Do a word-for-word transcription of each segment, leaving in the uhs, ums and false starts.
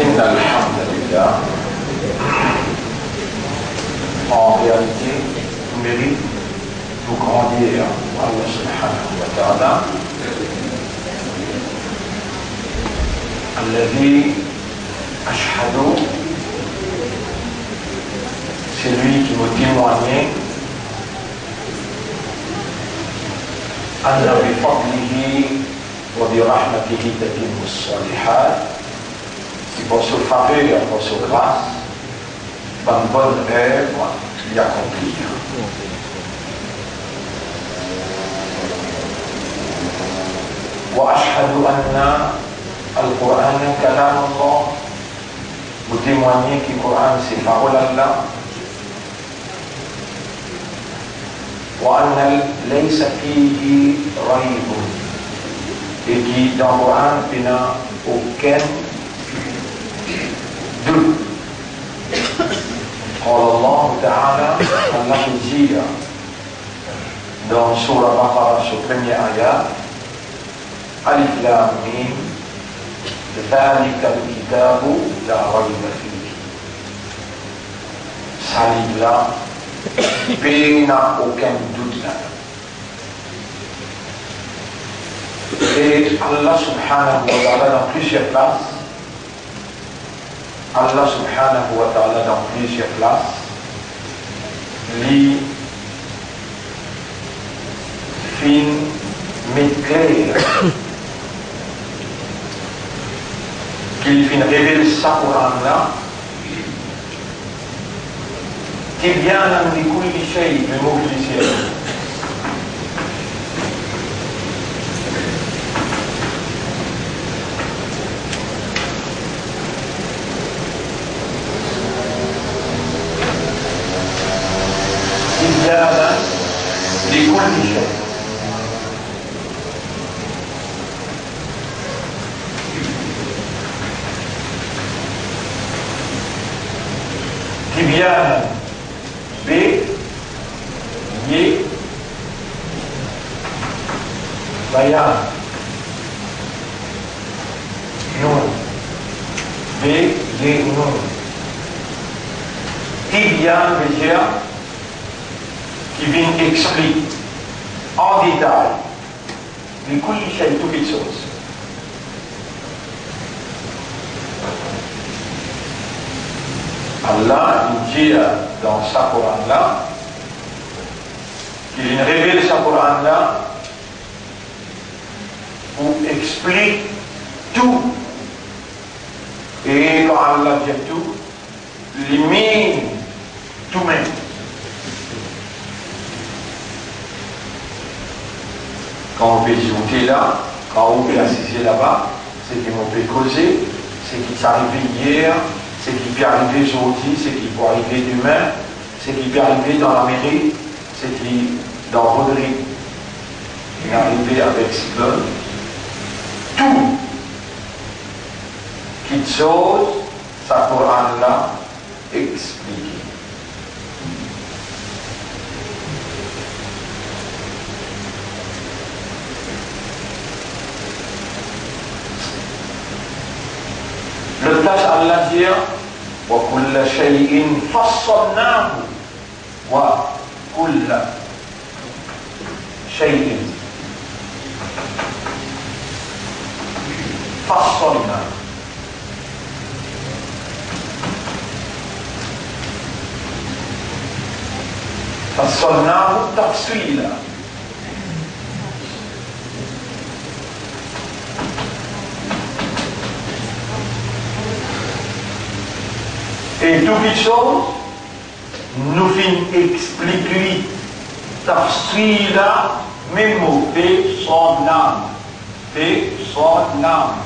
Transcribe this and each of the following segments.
إن الحمد لله. En réalité, nou merit pou grandir Allah subhanahu wa ta'ala. الذي أشهد, c'est lui qui me témoigne, أن بفضله وبرحمته تتم الصالحات, ki par so faver, par so gras, bann bonn zev li akonpli. وأشهد أن القرآن كلام الله, mo temwagne ki Koran se parol Allah. وأن ليس فيه ريب, e ki dan Koran pena okenn dout. قال الله تعالى, Allah finn dir dan Sourah Baqarah, so premie ayat, ألف لام ميم، ذلك الكتاب لا ريب فيه. Sa liv la, pena okenn dout ladan. E Allah subhanahu wa ta'ala, dan plizier plas, Allah subhanahu wa ta'ala, dan plizier plas, li finn met kler, ki li finn revel sa Koran la, تبيانا لكل شيء, le mot ki li sirvi. تبيانا لكل شيء. تبيانا, be, ye, bayan, noun, be, ye, noun. Tibyan vedir ki vinn explik an detay. Li koz li sey tou kiksoz. Allah, li dir dan sa Koran la, ki li revel sa Koran la pou explik tou. E kan Allah dir tou, li mean toumem. Kan ou pe zoute la, kan ou pe asize laba, seki mo pe koze, seki ti arive yer, seki pe arive zordi, seki pou arive demin, seki pe arive dan Lamerik, seki dan Rodrig, ki arive avek siklonn, tou kiksoz sa Koran la explike. Lot plas Allah dir, وكل شيء فصلناه. وكل شيء فصلناه. فصلناه تفصيلا. E tou kiksoz Nou finn explik li, tafsir la, mem mo, pe son nam, pe son nam.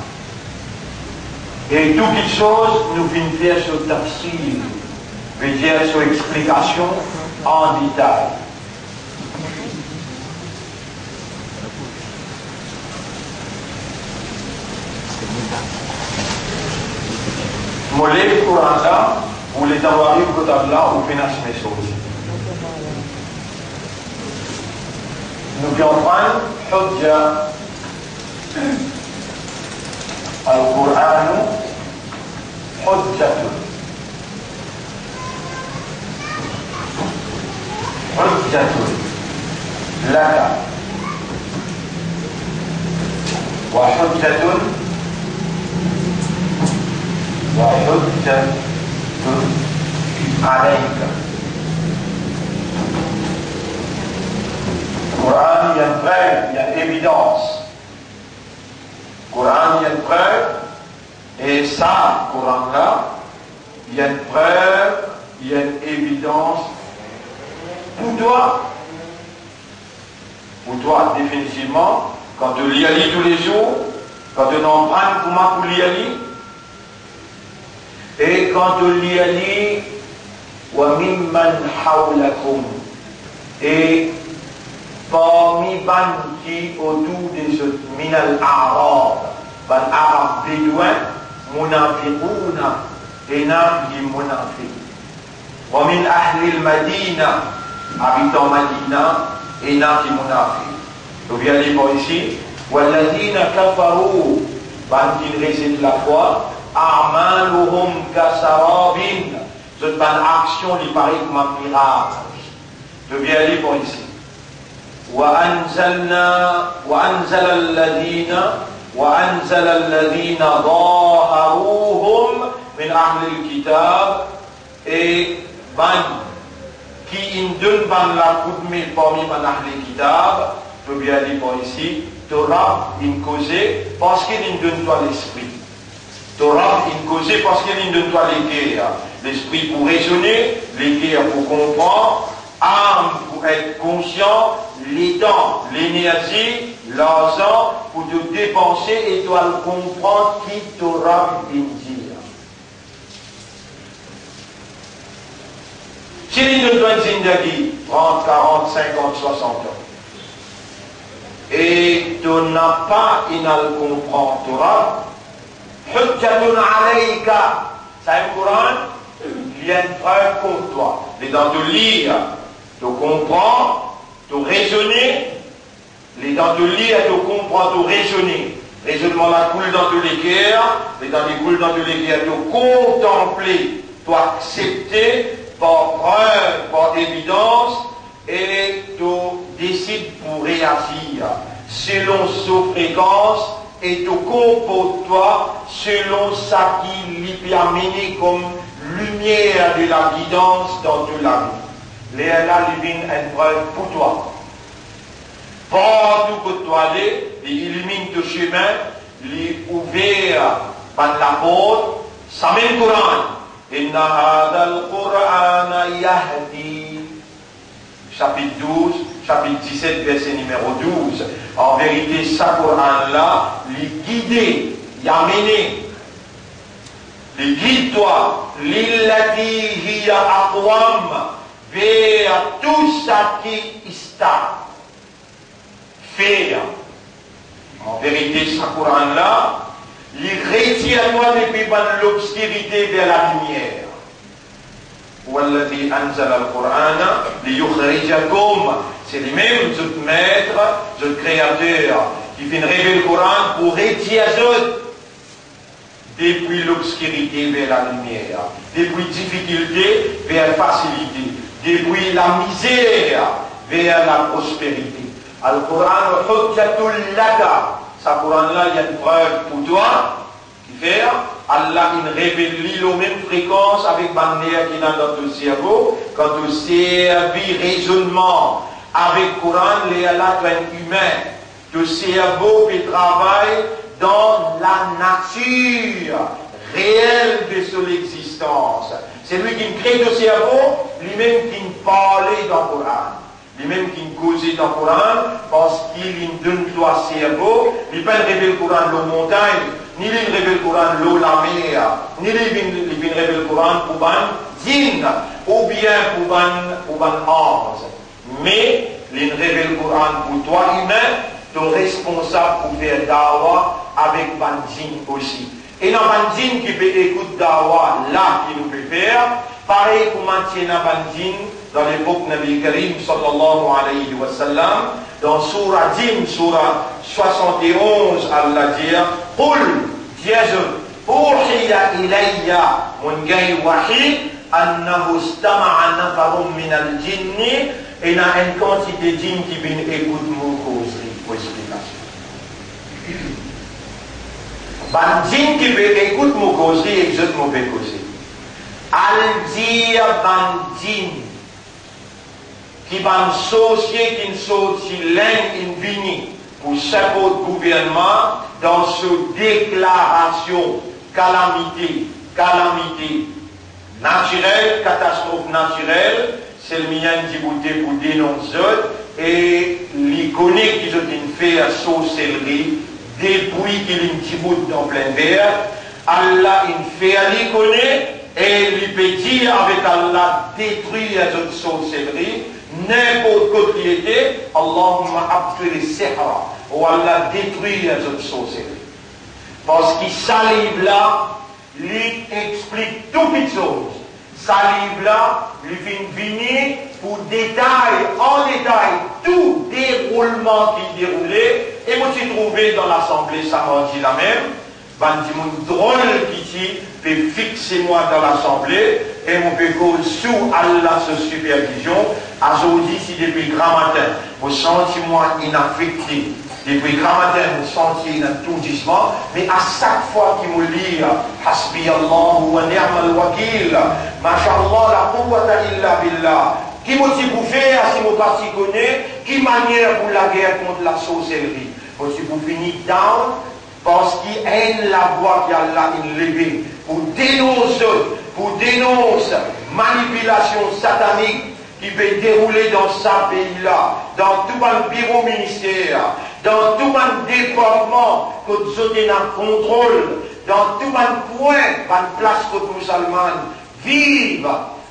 E tou kiksoz, nou finn fer so tafsir, vedir so explikasion an detay. Mo lir Koran la, pou letan ou ariv kot Allah, ou finn asime sa osi. Nou pe aprann hujja, Al-Qur'anu hujjatun. Hujjatun laka wa hujjatun, wa hujjatun alayka. Koran, li enn prev, li enn evidans. Koran, li enn prev, e sa, Koran la, li enn prev, li enn evidans pou twa. Pou twa, definitivman, kan to lir li toulezour, kan to aprann kouma pou lir li, e kan to lir li, wa mimman hawlakum, e parmi bann ki otour de zot, minal Arab, bann Arab bedwin, munafiquna, ena ki munafik. Wa min ahlil Madina, abitan Madina, ena ki munafik. To pe lir par isi, walladhina kafaru, bann ki rezet lafwa, a'maluhum kasarabin, zot bann aksion li parey kouma miraz. To pe lir par isi. Wa anzalna, wa anzala alladhina, wa anzala alladhina zaharuhum min ahlil kitab, e bann ki inn donn bann la koudme parmi bann ahlil kitab, to pe lir par isi, to Rab inn koze, parski linn donn twa lespri. To Rab inn koze parski linn donn twa leker, lespri pou rezone, leker pou konpran, am pou et konsian, letan, lenerzi, larzan pou to depanse e to al konpran ki to Rab inn dir. Si linn donn twa enn zindagi, trant, karant, sinkant, swasant an, e to napa inn al konpran to Rab, hujjatun alayka, sa enn Koran, li enn prev kont twa. Letan to lir, to konpran, to rezone, letan to lir, to konpran, to rezone, rezonnman la koul dan to leker, letan li koul dan to leker, to kontanple, to aksepte par prev, par evidans, e to desid pou reazir selon so frekans e to konport twa selon saki li pe amene kom limier de lagidans dan to lavi. Lerla li vinn enn prev pou twa. Partou kot to ale, li ilimin to sime, li ouver bann laport, sa mem Koran. Inna hadhal Qur'ana yahdi. Sapit douz, sapit diset, verse nimero douz. An verite, sa Koran la, li gide, li amene, li gid twa, lillati hiya aqwam, ver tou saki stab, fer. An verite, sa Koran la, li retir twa depi bann lobskirite ver lalimier. Huwa alladhi anzala al-Qur'ana liyukhrijakum. Se limem, zot Met, zot Kreater, ki finn revel Koran pou retir zot depi lobskirite ver lalimier, depi difikilte ver fasilite, depi lamizer ver laprosperite. Al-Qur'anu hujjatun laka. Sa Koran la, li enn prev pou twa. Kifer, Allah inn revel li lor mem frekans avek bann ner ki ena dan to servo. Kan to servi rezonnman avek Koran, lerla to enn imin. To servo pe travay dan lanatir reel de so lexistans. Selwi ki kre to servo, Limem ki'nn parle dan Koran, limem ki'nn koze dan Koran, parski li'nn donn twa servo, li pa'nn revel Koran lor montagn, ni li'nn revel Koran lor lamer, ni li vinn, li vinn revel Koran pou bann zinn, oubien pou bann, pou bann anz. Me li'nn revel Koran pou twa imin, to responsab pou fer dawa avek bann zinn osi. Ena bann zinn ki pe ekout dawa la ki nou pe fer, parey kouma ti ena bann zinn dan lepok Nabi Karim sallallahu alayhi wa sallam, dan soura Jinn, soura swasant-e-onz, Allah dir, "Qul", dir zot, "Uhiya ilayya", monn gagn wahi, "annahu istama'a nafarun minal jinni", ena enn kantite zinn ki vinn ekout mo kozri, mo explikasion. Bann zinn ki pe ekout mo kozri ek zot mo pe koze. Al dir bann zinn ki bann sorsie ki'nn sorti Lenn inn vini pou siport gouvernman dan so deklarasion kalamite, kalamite natirel, katastrof natirel, sel mwayin dibout pou denons zot, e li kone ki zot inn fer sorselri depi ki li'nn dibout dan Plinn Ver. Allah inn fer li kone, e li pe dir avek Allah, "Detrir zot sorselri, ninport kot li ete, Allahumma abtil sihra", o Allah, detrir zot sorselri. Parski sa liv la, li explik tou kitsoz. Sa liv la, li finn vini pou detay, an detay, tou deroulman ki deroule, e mo ti trouve dan lasanble sa mardi la mem, bann dimoun drol ki ti pe fixe mwa dan lasanble, e mo pe koz sou Allah so sipervizion. Azordi, si depi gramatin, mo santi mwa inn afekte, depi gramatin, mo santi ena tourdisman, me a sak fwa ki mo lir, "Hasbiyallahu wa ni'mal wakil, mashallah, la quwwata illa billah", ki mo ti pou fer si mo pa ti kone ki manier pou lager kont lasorselri? Mo ti pou fini down, parski enn lavwa ki Allah inn leve pou denons zot, pou denons manipilasion satanik ki pe deroule dan sa pei la, dan tou bann biro minister, dan tou bann departman kot zot ena kontrol, dan tou bann kwin, bann plas kot mizilman viv.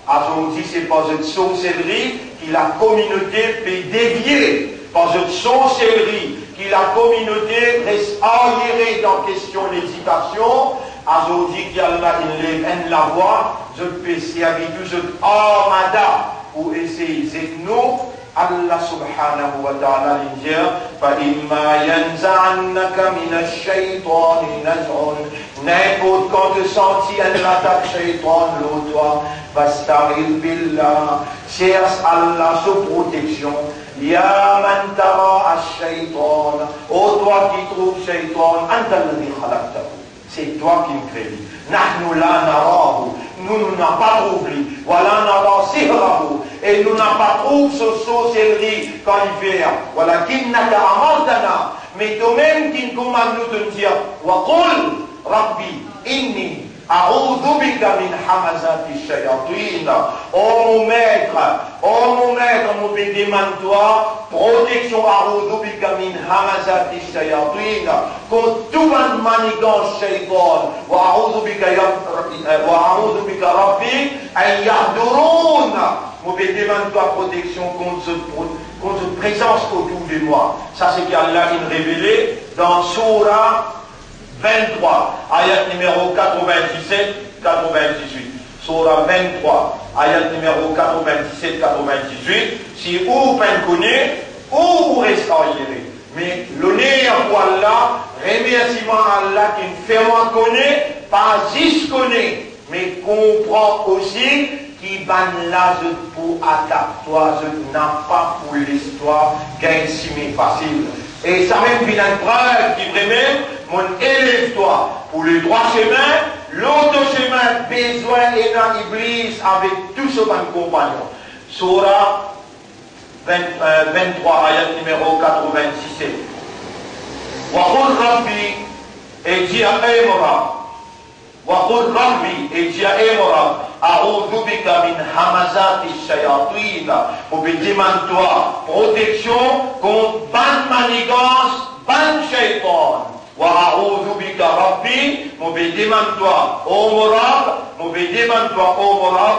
Azordi, se par zot sorselri ki lakominote pe devie, par zot sorselri ki lakominote res aryere dan kestion ledikasion. Azordi ki Allah inn lev enn lavwa, zot pe servi tou zot armada pou esey zet nou. Allah subhanahu wa ta'ala li dir, "Fa imma yanzaghannaka minash shaytani nazghun." Ninport kan to santi enn latak shaytan lor twa, fasta'idh billah, sers Allah so proteksion. Ya man tara ash-shaytan, o twa ki trouv shaytan, anta alladhi khalaqtahu. Se twa ki'nn kree li. Nahnu la narahu, nou, nou napa trouv li. Wa la nara sihrahu, e nou napa trouv so sorselri kan li fer. Walakinnaka amartana, me tomem ki'nn komann nou, to'nn dir, wa qul, Rabbi, inni a'udhu bika min hamazati shayatin. O mo met, o mo met, mo pe demann twa proteksion, a'udhu bika min hamazati shayatin, kont tou bann manigans shaytan. Wa a'udhu bika ya, wa a'udhu bika, Rabbi, an yahdurun. Mo pe demann twa proteksion kont zot pro-, kont zot prezans otour de mwa. Sa seki Allah inn revele dan soura vinn-trwa, ayat nimero katrovin-diset, katrovin-dizuit. Soura vinn-trwa, ayat nimero katrovin-diset, katrovin-dizuit. Si ou pa'nn kone, ou, ou res aryere. Me loner pou Allah, remersiman Allah ki'nn fer mwa kone, pa zis kone, me konpran osi ki bannla zot pou atak twa, zot napa pou les twa gagn simin fasil. E samem finn enn prev ki vremem mo'nn elev twa pou le drwa semin, lor to semin bezwin ena Iblis avek tou so bann konpagnon. Soura vinn, eh, vinn-trwa, ayat nimero katrovin-diset. Wa qul Rabbi, e dir, e mo Rab. Wa qul Rabbi, e dir, e mo Rab, A'udhu bika min hamazati shayatin. Mo pe demann twa proteksion kont bann manigans bann sheytan. Wa a'udhu bika, Rabbi, mo pe demann twa, o mo Rab, mo pe demann twa, o mo Rab,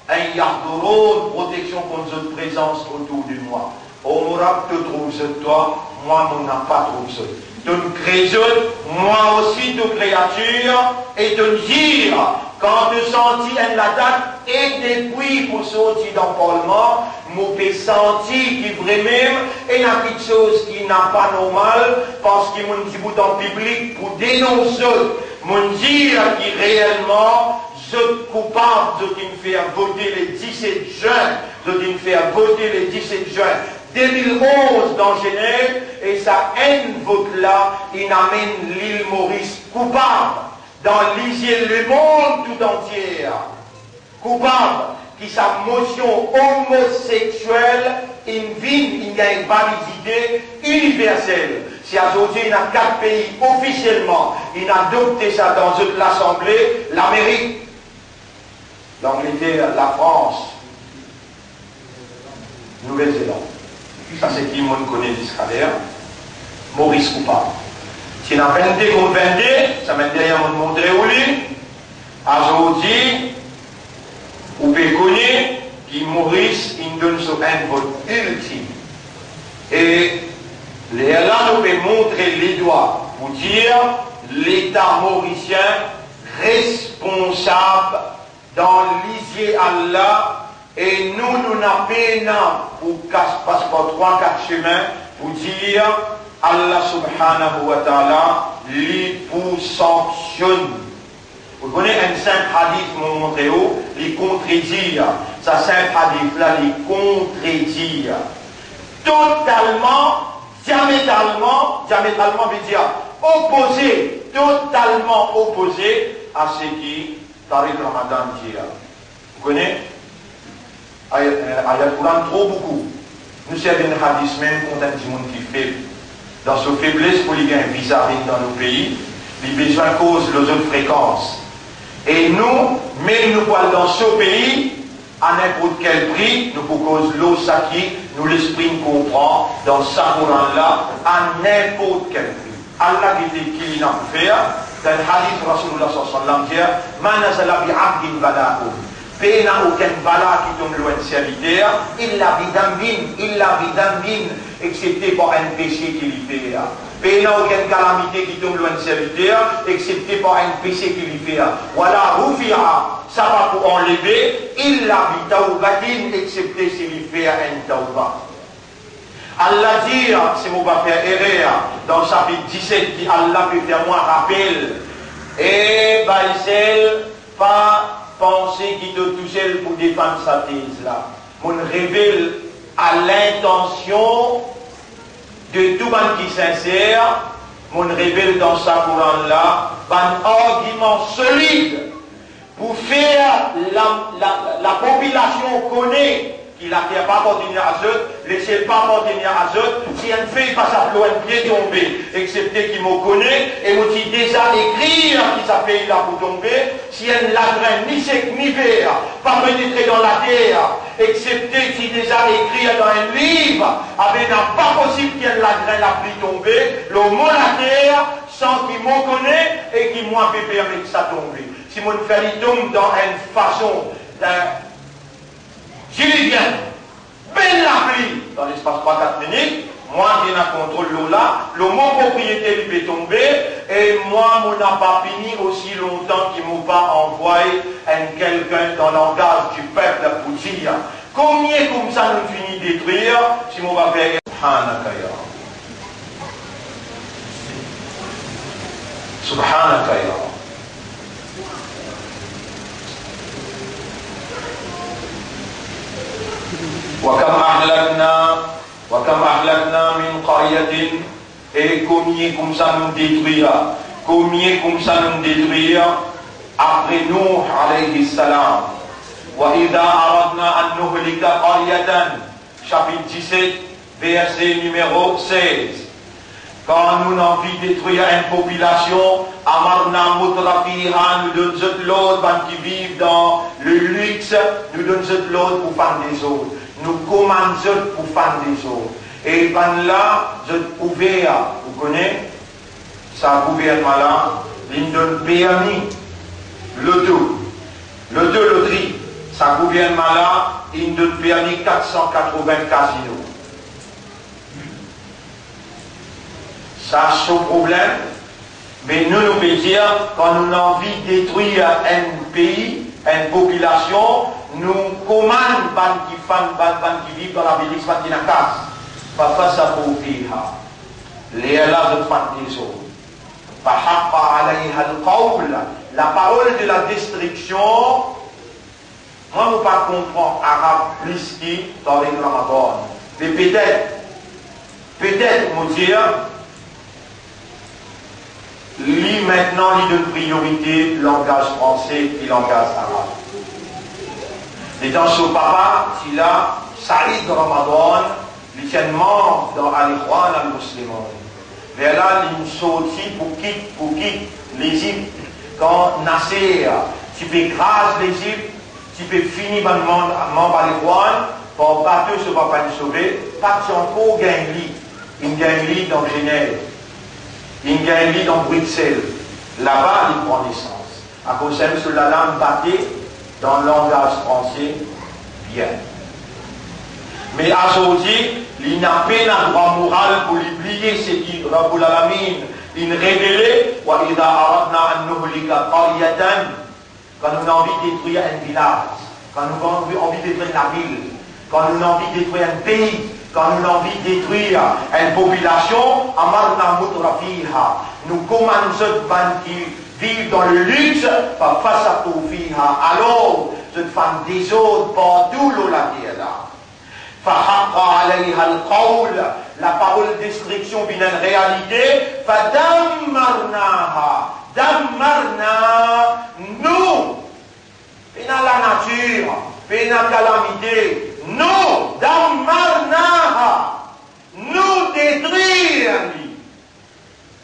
an yahdurun, proteksion kont zot prezans otour de mwa. O mo Rab, to trouv zot twa, mwa mo napa trouv zot. To'nn kre zot, mwa osi to kreatir, e to'nn dir, kan to santi enn latat, e depi pou sorti dan parlman, mo pe santi ki vremem ena kiksoz ki napa normal, parski monn dibout an piblik pou denons zot. Monn dir ki reelman zot koupab, zot inn fer vote le diset zin, zot inn fer vote le diset zin de mil onz dan Zenev, e sa enn vot la inn amenn Lil Moris koupab dan lizie lemond toutantie. Koupab ki sa mosion omoseksiel inn vinn, inn gagn validite iniversel. Si azordi ena kat pei ofisielman inn adopte sa dan zot Lasanble, Lamerik, Langleter, Lafrans, Nouvel Zeland. Sa seki monn kone ziska ler. Moris koupab. Si ena vennde kont vennde, sa vennde la monn montre ou li. Azordi, ou pe kone ki Moris inn donn so enn vot iltim. E lerla nou pe montre ledwa pou dir Leta morisien responsab dan lizie Allah, e nou, nou napa pena pou kas, pas par trwa, kat semin pou dir Allah subhanahu wa ta'ala li pou sanksionn. Ou kone enn sinp hadis mo montre ou, li kontredir. Sa sinp hadis la, li kontredir totalman, diametralman, diametralman ve dir opoze, totalman opoze a seki Tariq Ramadan dir. Ou kone, ayat, eh, ayat Koran tro boukou. Nou servi enn hadis mem kont enn dimoun ki feb. Dan so febles pou li gagn viza vinn dan nou pei, li bizin koz lor zot frekans. E nou, mem nou pou al dan so pei, a ninport kel pri, nou pou koz lor seki nou lespri nou konpran dan sa Koran la, a ninport kel pri. Allah gete ki li ena pou fer, dan hadis Rasoulillah sallallahu alayhi wa sallam dir, "Ma nazala bi abdin bala'un." Pena okenn bala ki tonbe lor enn serviter, illa bi dhanbin, illa bi dhanbin, eksepte par enn pese ki li fer. Pena okenn kalamite ki tonbe lor enn serviter, eksepte par enn pese ki li fer. Wala rufi'a, sa pa pou anleve, illa bi tawbatin, eksepte si li fer enn tawba. Allah dir, si mo pa fer erer, dan sapit diset, ki Allah pe fer mwa rapel, e bann sel, pa panse ki to tousel pou defann sa tez la. Monn revel a lintansion de tou bann ki sinser, monn revel dan sa Koran la bann argiman solid pou fer la, la, lapopilasion kone ki later pa apartenir a zot, lesiel pa apartenir a zot, si enn fey pa sap lor enn pie tonbe, eksepte ki mo kone, e mo ti deza ekrir ki sa fey la pou tonbe, si enn lagrin ni sek ni ver pa penetre dan later, eksepte ti deza ekrir dan enn liv, abe napa posib ki enn lagrin lapli tonbe lor mo later san ki mo kone e ki mwa pe permet sa tonbe. Si monn fer li tonbe dan enn fason, eh, dilivien, bel lapli, dan lespas trwa kat minit, mwa ki ena kontrol lor la, lor mo propriete li pe tonbe, e mwa mo napa pini osi lontan ki mo pa anvway enn kelkenn dan langaz dipep pou dir, komie koumsa nou fini detrir, si mo pa fer, Subhanaka ya Rab. Subhanaka ya Rab. Wa kam ahlakna, wa kam ahlakna min qaryatin, e komie koumsa nou detrir, komie koumsa nou detrir apre Nouh alayhi salam. Wa idha aradna an nuhlika qaryatan, sapit diset, verse nimero sez. Kan nou anvi detrir enn popilasion, amarna mutrafiha, nou donn zot lord, bann ki viv dan le lix, nou donn zot lord pou fann dezord. Nou komann zot pou fann dezord. E bannla, zot ouver, ou kone, sa gouvernman la, li donn permi loto, loto lotri, sa gouvernman la, li donn permi kat san katrovin kazino. Sa so problem, me nou, nou pe dir, kan nou anvi detrir enn pei, enn popilasion, nou komann bann ki fann, bann, bann ki viv dan lavil, bann ki ena kaz. Fa fasaqu fiha. Lerla zot fann dezord. Fa haqqa alayha al-qawl. La parole de la destruction. Mwa, mo pa konpran arab plis ki Tariq Ramadan. Me petet, petet, mo dir, li, mintnan, li donn priorite langaz franse ki langaz arab. Letan so papa ti la, Said Ramadan, li ti enn manm dan Al-Ikhwan Al-Muslimun. Lerla li sorti pou kit, pou kit Lezip. Kan Nasser ti pe kraz Lezip, ti pe fini bann manm, manm Al-Ikhwan, par bato so papa inn sove, pa ti ankor gagn li. Inn gagn li dan Zenev. Inn gagn li dan Brixel. Laba li pran nesans. Akoz sa, so lalang bate dan langaz franse bien. Me azordi, li napa drwa moral pou li bliye seki Rabbul Alamin inn revele, wa idha aradna an nuhlika qaryatan, kan nou anvi detrir enn vilaz, kan nou anvi, anvi detrir enn lavil, kan nou anvi detrir enn pei, kan nou anvi detrir enn popilasion, amarna mutrafiha, nou komann zot bann ki viv dan le lix, fa fasaqu fiha, alor zot fann dezord partou lor later la. Fa haqqa alayha al-qawl, la parol destriksion vinn enn realite, fa dammarnaha, dammarna, nou, pena lanatir, pena kalamite, nou, dammarnaha, nou detrir li.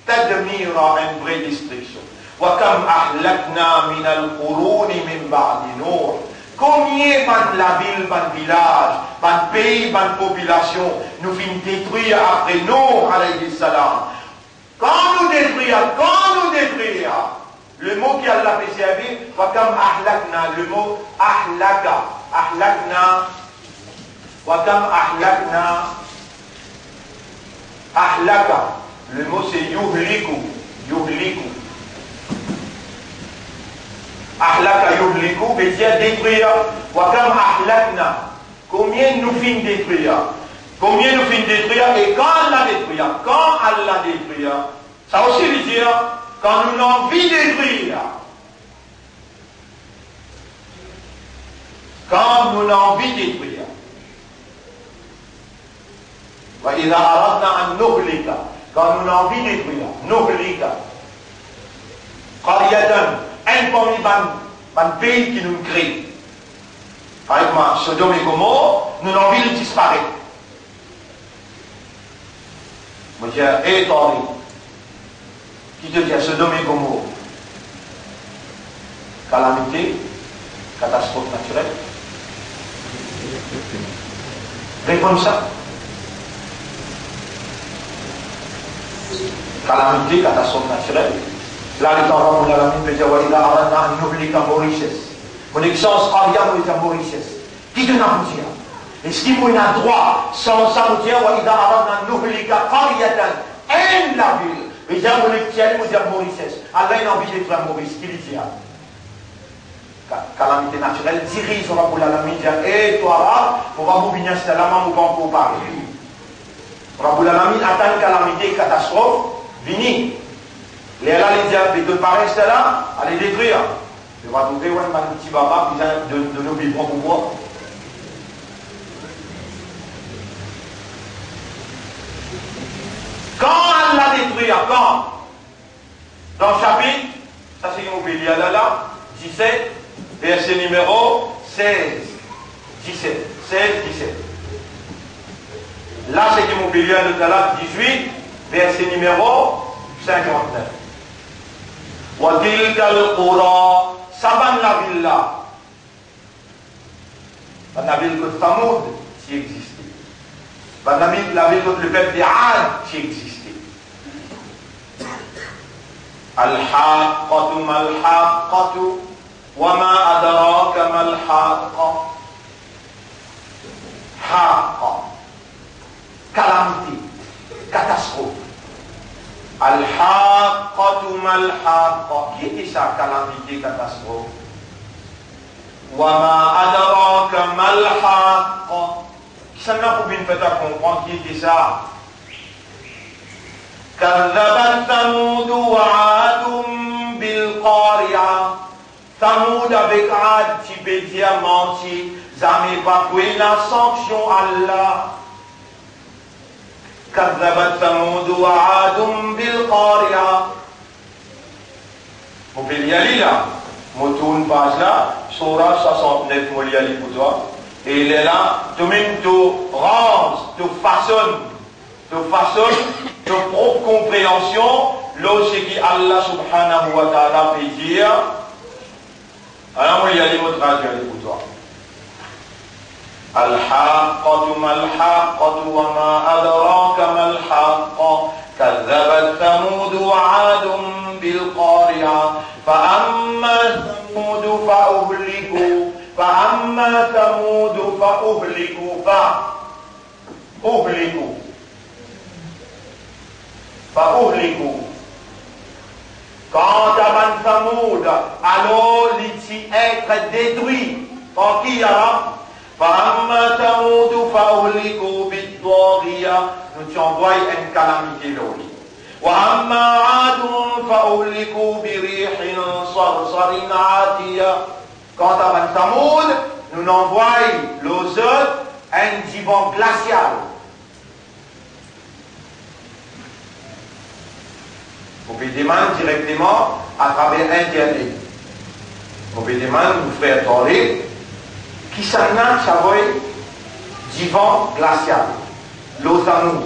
Tadmira, enn vre destriksion. Wa kam ahlakna minal quruni min ba'di Nuh. Konbien bann lavil, bann vilaz, bann pei, bann popilasion nou finn detrir apre Nuh alayhi salam. Kan nou detrir, kan nou detrir, le mo ki Allah pe servi, wa kam ahlakna, le mo ahlaka, ahlakna, wa kam ahlakna, ahlaka, le mo se yuhliku, yuhliku. Ahlaka yuhliku ve dir detrir. Wa kam ahlakna, konbien nou finn detrir? Konbien nou finn detrir e kan Allah detrir? Kan Allah detrir? Sa osi li dir, kan nou anvi detrir. Kan nou anvi detrir. Wa idha aradna an nuhlika, kan nou anvi detrir, nuhlika, qaryatan, enn parmi bann, bann pei ki nou kree. Par exanp, Sodom e Gomor, nou anvi li disparet. Mo dir, e Tariq, ki to dir, Sodom e Gomor? Kalamite, katastrof natirel? Reponn sa. Kalamite, katastrof natirel. La, letan Rabbul Alamin pe dir, wa idha aradna an nuhlika Mauritius. Mo nek sanz qarya, mo dir Mauritius. Ki to ena pou dir? Eski mo ena drwa sanz sa, mo dir, wa idha aradna an nuhlika qaryatan, enn lavil? Ve dir mo nek tir li, mo dir Mauritius. Allah ena anvi detrir Moris, ki li dir? Ka-, kalamite natirel, diriz Rabbul Alamin dir, e twa la, mo pa pou vinn instal la, mo pa ankor pare. Rabbul Alamin atann kalamite, katastrof vini. Lerla li dir, be to pare instal la, ale detrir. Li va trouve, we, bann ti baba bizin donn, donn nou bibwon pou bwar. Kan Allah detrir, kan? Dan sapit, sa se ki mo pe lir la, la, diset, verse nimero sez, diset, sez, diset. La, se ki mo pe lir la, la, dizwit, Verse nimero sinkant-nef. Wa tilkal qura, sa bann lavil la. Bann lavil kot Samoud ti existe. Bann lavil, lavil kot lepep de Ad ti existe. Al-haqqatu mal-haqqatu, wa ma adraka mal-haqqa. Haqqa. Kalamite, katastrof. Al-haqqatu mal-haqqa. Ki ete sa kalamite, katastrof? Wa ma adraka mal-haqqa. Kisannla pou vinn fer twa konpran ki ete sa? Kadhabat Thamudu wa Adun bil qari'ah. Thamoud avek Ad ti pe dir manti, zame pa pou ena sanksion Allah. Kadhabat Thamudu wa Adun bil qari'ah. Mo pe lir li la, mo tourn paz la, Sura swasant-nef, mo lir li pou twa. E lerla, tomem to ranz, to fason, to fason, to prop konpreansion lor seki Allah Subhanahu wa Ta'ala pe dir. Ala mo lir li, mo tradwir li pou twa. Al-haqqatu mal-haqqatu wa ma adraka mal-haqqa. Kadhabat Thamudu wa Adun bil qari'ah. Fa amma Thamudu fa uhliku. Fa amma Thamudu fa uhliku. Fa uhliku. Fa uhliku. Kanta bann Thamoud, alor li ti et detri. Par ki, ya Rab? Fa amma Thamudu fa uhliku bit-taghiyah. Nou ti anvway enn kalamite lor li. Wa amma Adun fa uhliku bi rihin sarsarin atiyah. Kanta bann Thamoud, nou anvway lor zot enn divan glasial. Mo pe demann direkteman atraver internet. Mo pe demann nou frer Tariq, kisannla ti avoy divan glasial lor Thamoud.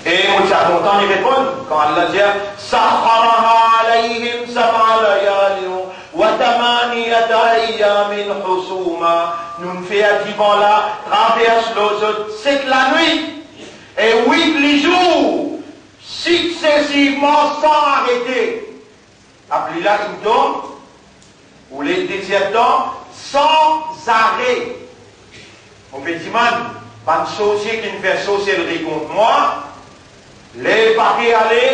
E mo ti a kontan li reponn, kan Allah dir, sakhkharaha alayhim sab'a layalin wa thamaniyata ayyamin husuma, nou fer divan la travers lor zot set lanwit e wit lizour, siksesivman, san arete. Lapli la inn tonbe, ou le dezertan, san zare. Mo pe dimann bann sorsie ki'nn fer sorselri kont mwa, ler pa pe ale,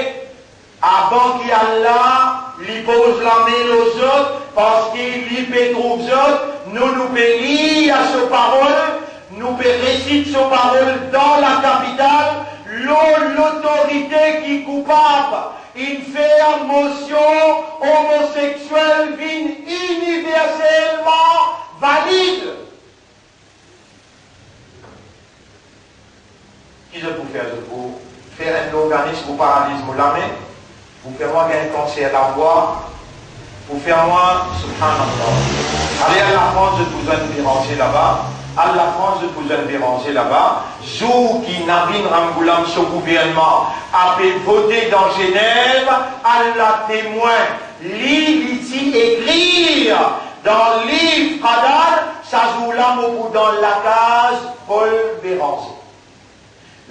avan ki Allah li poz lame lor zot, parski li pe trouv zot, nou, nou pe lir so parol, nou pe resit so parol dan lakapital, lor lotorite ki koupab inn fer mosion omoseksiel vinn iniverselman valid. Ki zot pou fer? Zot pou fer enn lorganis pou paraliz mo lame, pou fer mwa gagn kanser lavwa, pou fer mwa, subhanallah. Ale, al Lafrans, zot pou zwenn Béranger laba. Al Lafrans, zot pou zwenn Béranger laba. Zour ki Navin Ramgoolam, so gouvernman, ape vote dan Zenev, al la temwin, li, li ti ekrir dan liv Qadar, sa zour la mo pou dan lakaz Paul Béranger.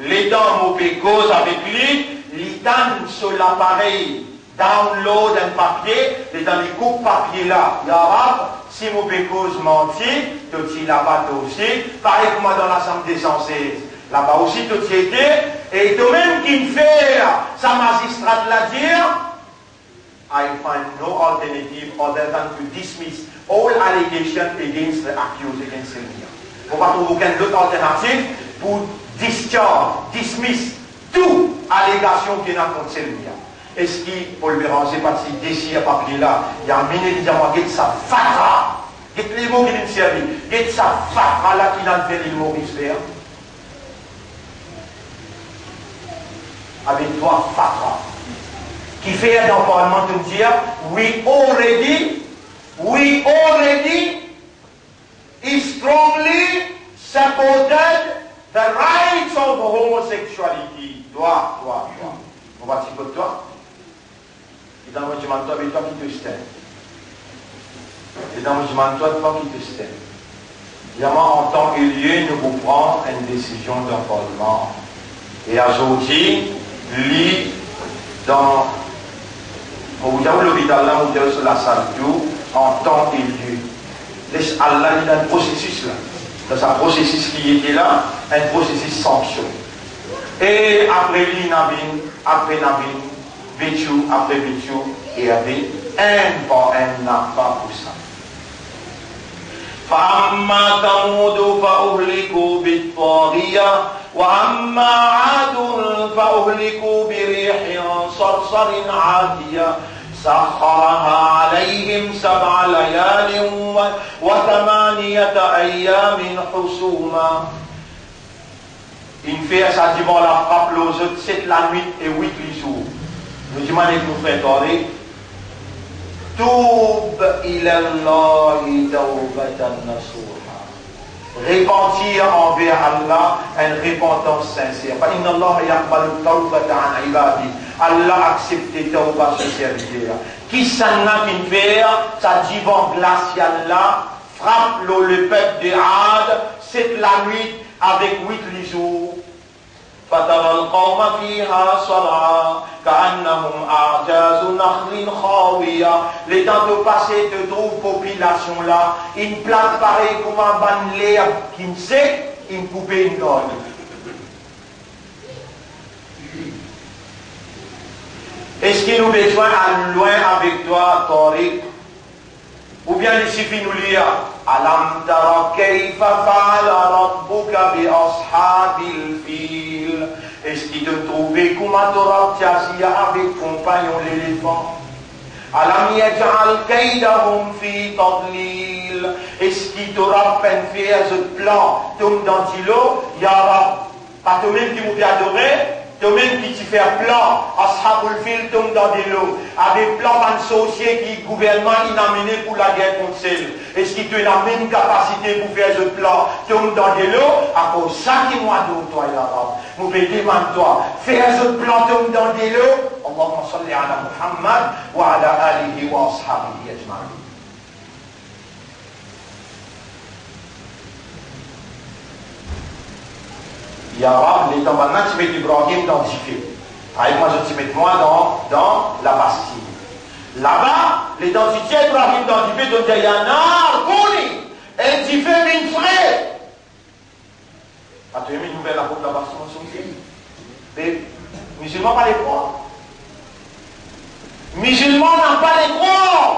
Letan mo pe koz avek li, li tann so laparey download enn papie, letan li koup papie la, ya Rab, si mo pe koz manti, to ti laba to osi, parey kouma dan Lasanble de san sez, laba osi to ti ete, e tomem ki'nn fer sa mazistra la dir, I find no alternative other than to dismiss all allegation against the accused, against Selmia. Mo pa trouv okenn lot alternativ pou discharge, dismiss tou alegasion ki ena kont Selmia. Eski Paul Béranger pa ti desir papie la, li amenn li, li dir mwa, get sa fatra, get lemo ki li'nn servi, get sa fatra la ki li'nn fer Lil Moris fer? Avek twa fatra. Kifer dan parlman to dir, we already, we already strongly supported the rights of homosexuals. Demann twa, twa ki to sistem. Li dir mwa, an tan e lie, nou pou pran enn desizion dan parlman. E azordi, li dan, mo pou dir ou lopital la, mo pou dir ou so lasal tou, an tan e lie. Les al la, li dan prosesis la. Dan sa prosesis ki li ete la, enn prosesis sanksion. E apre li, ena vinn, apre ena vinn, vitiou apre vitiou, e ena vinn, enn par enn, napa pou sa. فأما ثمود فأهلكوا بالطاغية، وأما عاد فأهلكوا بريح صرصر عاتية سخرها عليهم سبع ليال و-، وثمانية أيام حسوما. Inn fer sa divan la frap lor zot set lanwit e wit lizour. Nou dimann ek nou frer Tariq, "Tub ilallahi tawbatan nasuha." Repantir anver Allah, enn repantans sinser. Fa innallaha yaqbalu tawbata an ibadi. Allah aksepte tawba so serviter. Kisannla ki fer sa divan glasial la frap lor lepep de Ad, set lanwit avek wit lizour. فترى القوم فيها صرعى كأنهم أعجاز نخل خاوية. Letan to pase, to trouv popilasion la inn plat parey kouma bann lerb ki'nn sek, inn koupe, inn gale. Eski nou bizin al lwin avek twa, Tariq? Oubien li sifi nou lir, "Alam tara kayfa fa'ala rabbuka bi ashabil fil?" Eski to trouve kouma to Rab ti azir avek konpagnon lelefan? "Alam yaj'al kaydahum fi tadlil?" Eski to Rab pa'nn fer zot plan tom dan dilo? Ya Rab, pa tomem ki mo pe adore, tomem ki ti fer plan ashabul fil tom dan delo, avek plan bann sorsie ki gouvernman inn amene pou lager kont sel. Eski to ena mem kapasite pou fer zot plan tom dan delo? Akoz sa ki mo ador twa, ya Rab, mo pe demann twa, fer zot plan tom dan delo. Allahumma salli ala Muhammad wa ala alihi wa ashabihi ajmain. Ya Rab, letan bann la ti met Ibrahim dan dife, parey kouma zot ti met mwa dan, dan labastin. Laba, letan ti tir Ibrahim dan dife, zot dir, "Ya nar kuni," enn dife vinn fre. Pa to inn ouver laport labastin, mo sorti. Me mizilman pa le krwar. Mizilman napa le krwar.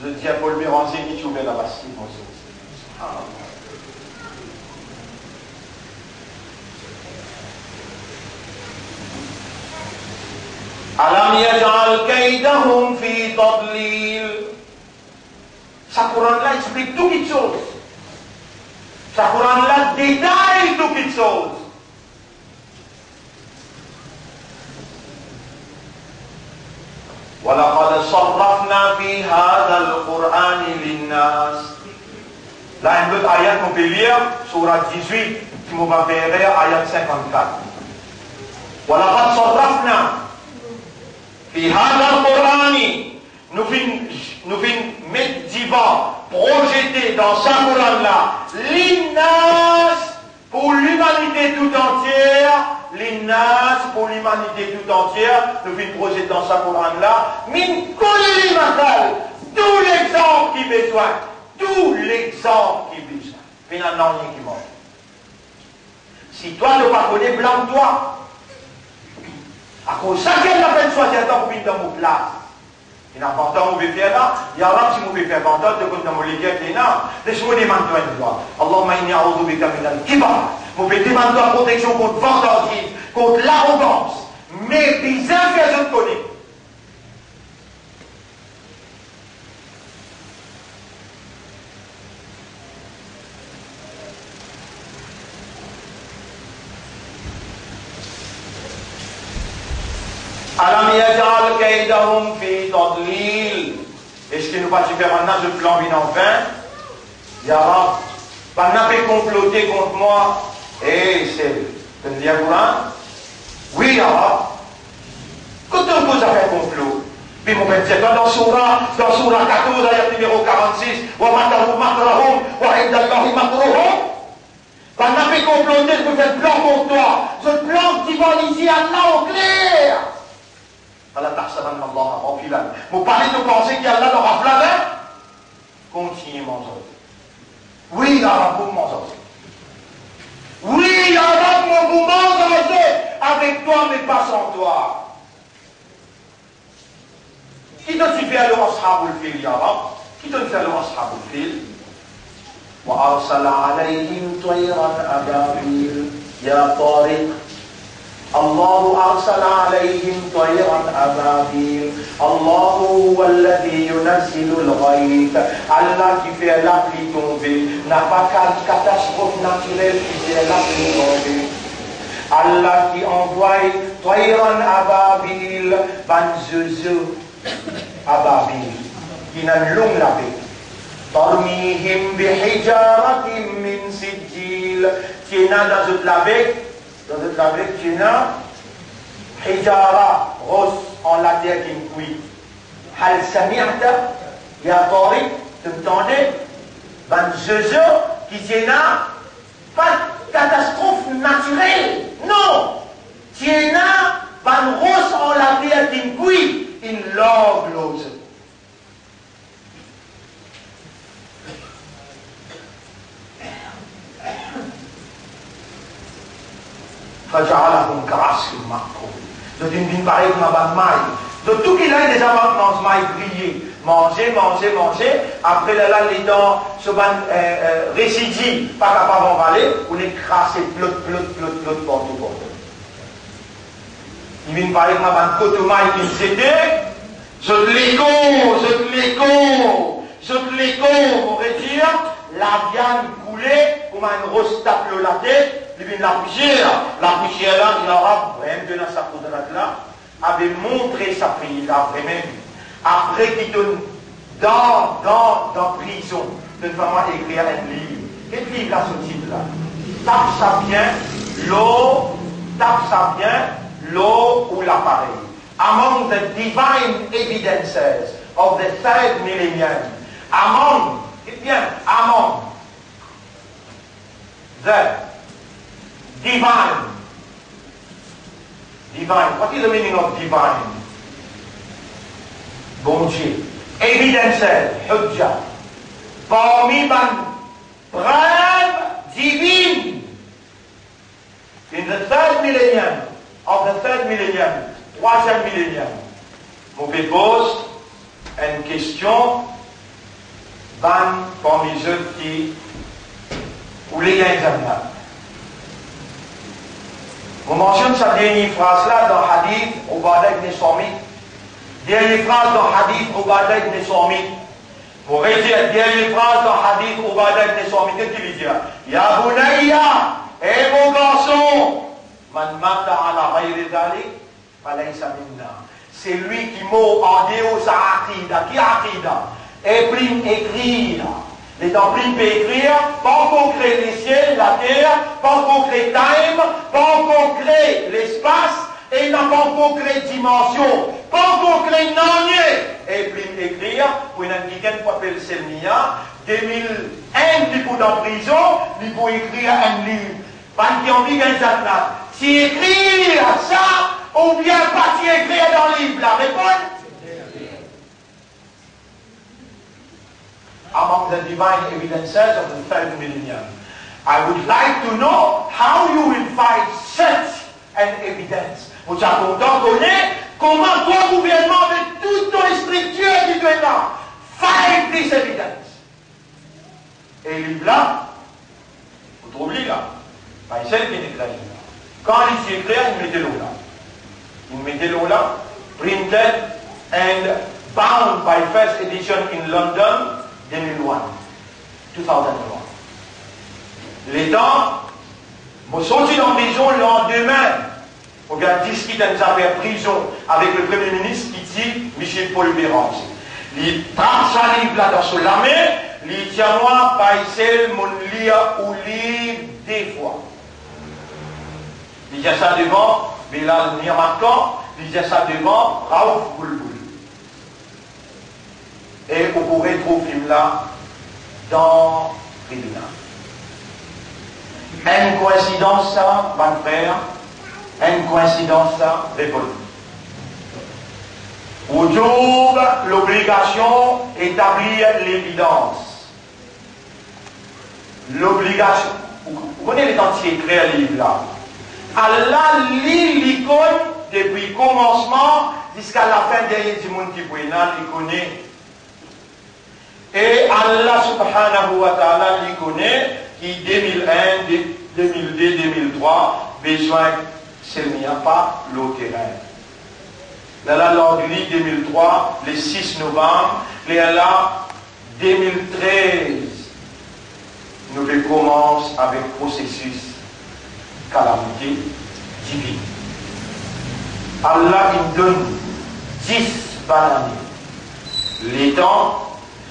Zot dir, Paul Béranger, li ti ouver labastin, mo sorti. Subhanallah. Alam yaj'al kaydahum fi tadlil. Sa Koran la explik tou kitsoz. Sa Koran la detay tou kitsoz. Wa laqad sarrafna fi hadhal Qur'ani linnas. La enn lot ayat mo pe lir, sourat dizwit, ki mo pa fer erer, ayat sinkannkat. Wa laqad sarrafna fi hadhal Qur'ani, nou finn, nou finn met divan, prozete dan sa Koran la, linnas, pou limanite tou antie, linnas, pou limanite tou antie, nou finn prozet dan sa Koran la, min kulli masal, tou lexanp ki bizin, tou lexanp ki bizin. Pena nanye ki mank. Si twa to pa kone, blam twa. Akoz sa ki ena personn swazir twa pou vinn dan mo plas. Ena vantan mo pe fer la, ya Rab, si mo pe fer vantan, to konn dan mo leker ki ena. Les mo demann twa enn dwa. Allahumma inni a'udhu bika minal kibar. Mo pe demann twa proteksion kont vantardiz, kont larogans. Me bizin fer zot kone. Alam yaj'al kaydahum fi tadlil. Eski nou pa ti fer bann la zot plan vinn an vin? Ya Rab, bann la pe konplote kont mwa. Eh, sel, to'nn lir Koran? Wi, ya Rab. Kot to'nn trouv zafer konplo? Mo pe dir twa dan soura, dan soura katorz, ayat nimero karannsis, "Wa makaru makrahum, wa indallahi makruhum." Bann la pe konplote, zot pe fer plan kont twa. Zot plan divan lizie Allah okler. Fala tahsabannallaha ghafilan. Mo pa le to panse ki Allah dan ghafla, hein? Kontign manz arzot. Wi, ya Rab, mo pou manz arzot. Wi, ya Rab, mo pou manz arzot avek twa, me pa san twa. Ki to ti fer lor Ashabul Fil, ya Rab? Ki to ti fer lor Ashabul Fil? Wa arsala alayhim tayran ababil. Ya Tariq, Allahu arsala alayhim tayran ababil. Allahu huwa alladhi yunazzilul ghayth. Allah ki fer lapli tonbe. Napa ka-, katastrof natirel ki fer lapli tonbe. Allah ki anvway tayran ababil, bann zozo ababil, ki ena long labek. Tarmihim bihijaratin min sijjil. Ki ena dan zot labek, dan zot labek, ki ena hijara, ros an later ki finn kwi. Hal sami'ta, ya Tariq, to tande? Bann zozo ki ti ena, pa katastrof natirel, non. Ti ena bann ros an later ki finn kwi, inn larg lor zot. Faja'alahum ka'asfin ma'kul. Zot inn vinn parey kouma bann may. Zot tou ki la deza manz may griye. Manze, manze, manze. Apre lerla, letan so bann, eh, eh, residiv pa kapav anvale, ou nek krase plot, plot, plot, plot, partou, partou. Li vinn parey kouma bann koto may ki zete, zot lekor, zot lekor, zot lekor, mo redir, laviann koule kouma enn ros tap lor latet, li vinn lapousier, lapousier la, li ava vremem donn sa koudrat la, ave montre sa pei la vremem. Apre ki tonn dan, dan, dan prizon, tonn vremem ekrir enn liv. Ki liv la sorti la? Tap sa bien lor, tap sa bien lor ou laparey. Among the divine evidences of the third millennium. Among, get bien, among the divine. Divine. What is the meaning of divine? Bondie. Evidences, hujja. Parmi bann prev divin. In the third millennium, of the third millennium, trwaziem mileniom, mo pe poz enn kestion bann parmi zot ki oule gagn zannat. Mo mansionn sa dernie fraz la dan hadith Ubada ibn Samit. Dernie fraz dan hadith Ubada ibn Samit. Mo redir dernie fraz dan hadith Ubada ibn Samit ki li dir, "Ya bunayya, e mo garson, man mata ala ghayri dhalik, falaysa minna." Selwi ki mor andeor sa aqida. Ki aqida? E plim ekrir. Letan plim pe ekrir, pa ankor kre lesiel, later, pa ankor kre time, pa ankor kre lespas, e napa ankor kre dimansion, pa ankor kre nanye. E plim ekrir, pou ena kikenn pou apel Selmiya, de mil enn li pou dan prizon, li pou ekrir enn liv. Bann ki anvi gagn zannat, ti ekrir sa oubien pa ti ekrir dan liv la? Reponn. Among the divine evidences of the third millennium. I would like to know how you will fight such an evidence. Mo ti a kontan kone kouma twa gouvernman, avek tou to striktir ki to ena, fight this evidence. E liv la, ou trouv li la, pa enn sel ki nek la liv la. Kan li ti ekrir, li mete lor la. Li mete lor la, printed and bound by First Edition in London, de mil enn, two thousand one. Letan mo sorti dan prizon, landime, mo pe al diskit enn zafer prizon avek le Premie Minis ki ti misie Paul Bérenger. Li trap sa liv la dan so lame, li dir mwa, Baysel, monn lir ou liv de fwa. Li dir sa devan Belal Mirmatkan, li dir sa devan Raouf Boulboul. E ou pou retrouv fim la dan tribinal. Enn koinsidans sa, bann frer, enn koinsidans sa, reponn. Ou trouv lobligasion etablir levidans. Lobligasion. Ou, ou kone letan ti ekrir liv la, Allah li, li konn depi komansman ziska lafin, dernie dimoun ki pou ena, li kone. E Allah subhanahu wa ta'ala, li kone ki de mil enn, de, de mil de, de mil trwa, bezwin selman pa lor terin. Lerla larg li de mil trwa, le sis novam, lerla de mil trez, nou pe koumans avek prosesis kalamite divin. Allah inn donn dis bann ane letan,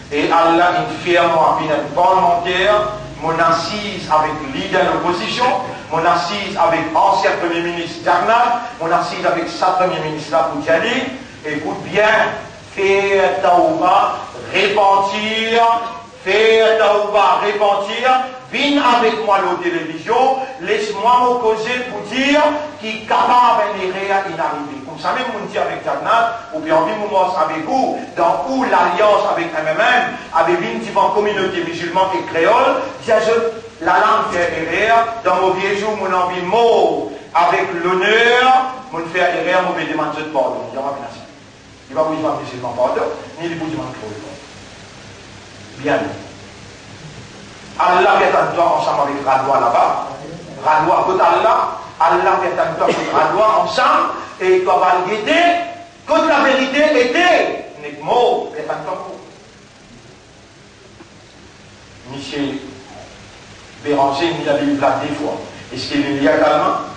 e Allah inn fer mwa vinn enn parlmanter. Mo'nn asiz avek lider lopozision, mo'nn asiz avek ansien Premie Minis Jagannath, mo'nn asiz avek sa Premie Minis la pou dir li, ekout bien, fer tawba, repantir, fer tawba, repantir, vinn avek mwa lor televizion, les mwa mo koze pou dir ki kapav enn erer inn arive. Koumsamem mo'nn dir avek Jagannath, ou pe anvi mo mars avek ou, dan ou lalians avek M M M, abe vinn divan kominote mizilman ek kreol, dir zot, lala mo'nn fer erer, dan mo vie zour mo'nn anvi mor avek loner, mo'nn fer erer, mo pe demann zot pardon. Li pa pou dimann mizilman pardon, ni li pou dimann kreol pardon. Bien. Allah pe atann twa ansam avek radwa laba. Radwa kot Allah, Allah pe atann twa kot radwa ansam, e twa pou al gete kot laverite ete. Nek mor pe atann twa. Misie Béranger, li lir liv la de fwa. Eski li lir kalman?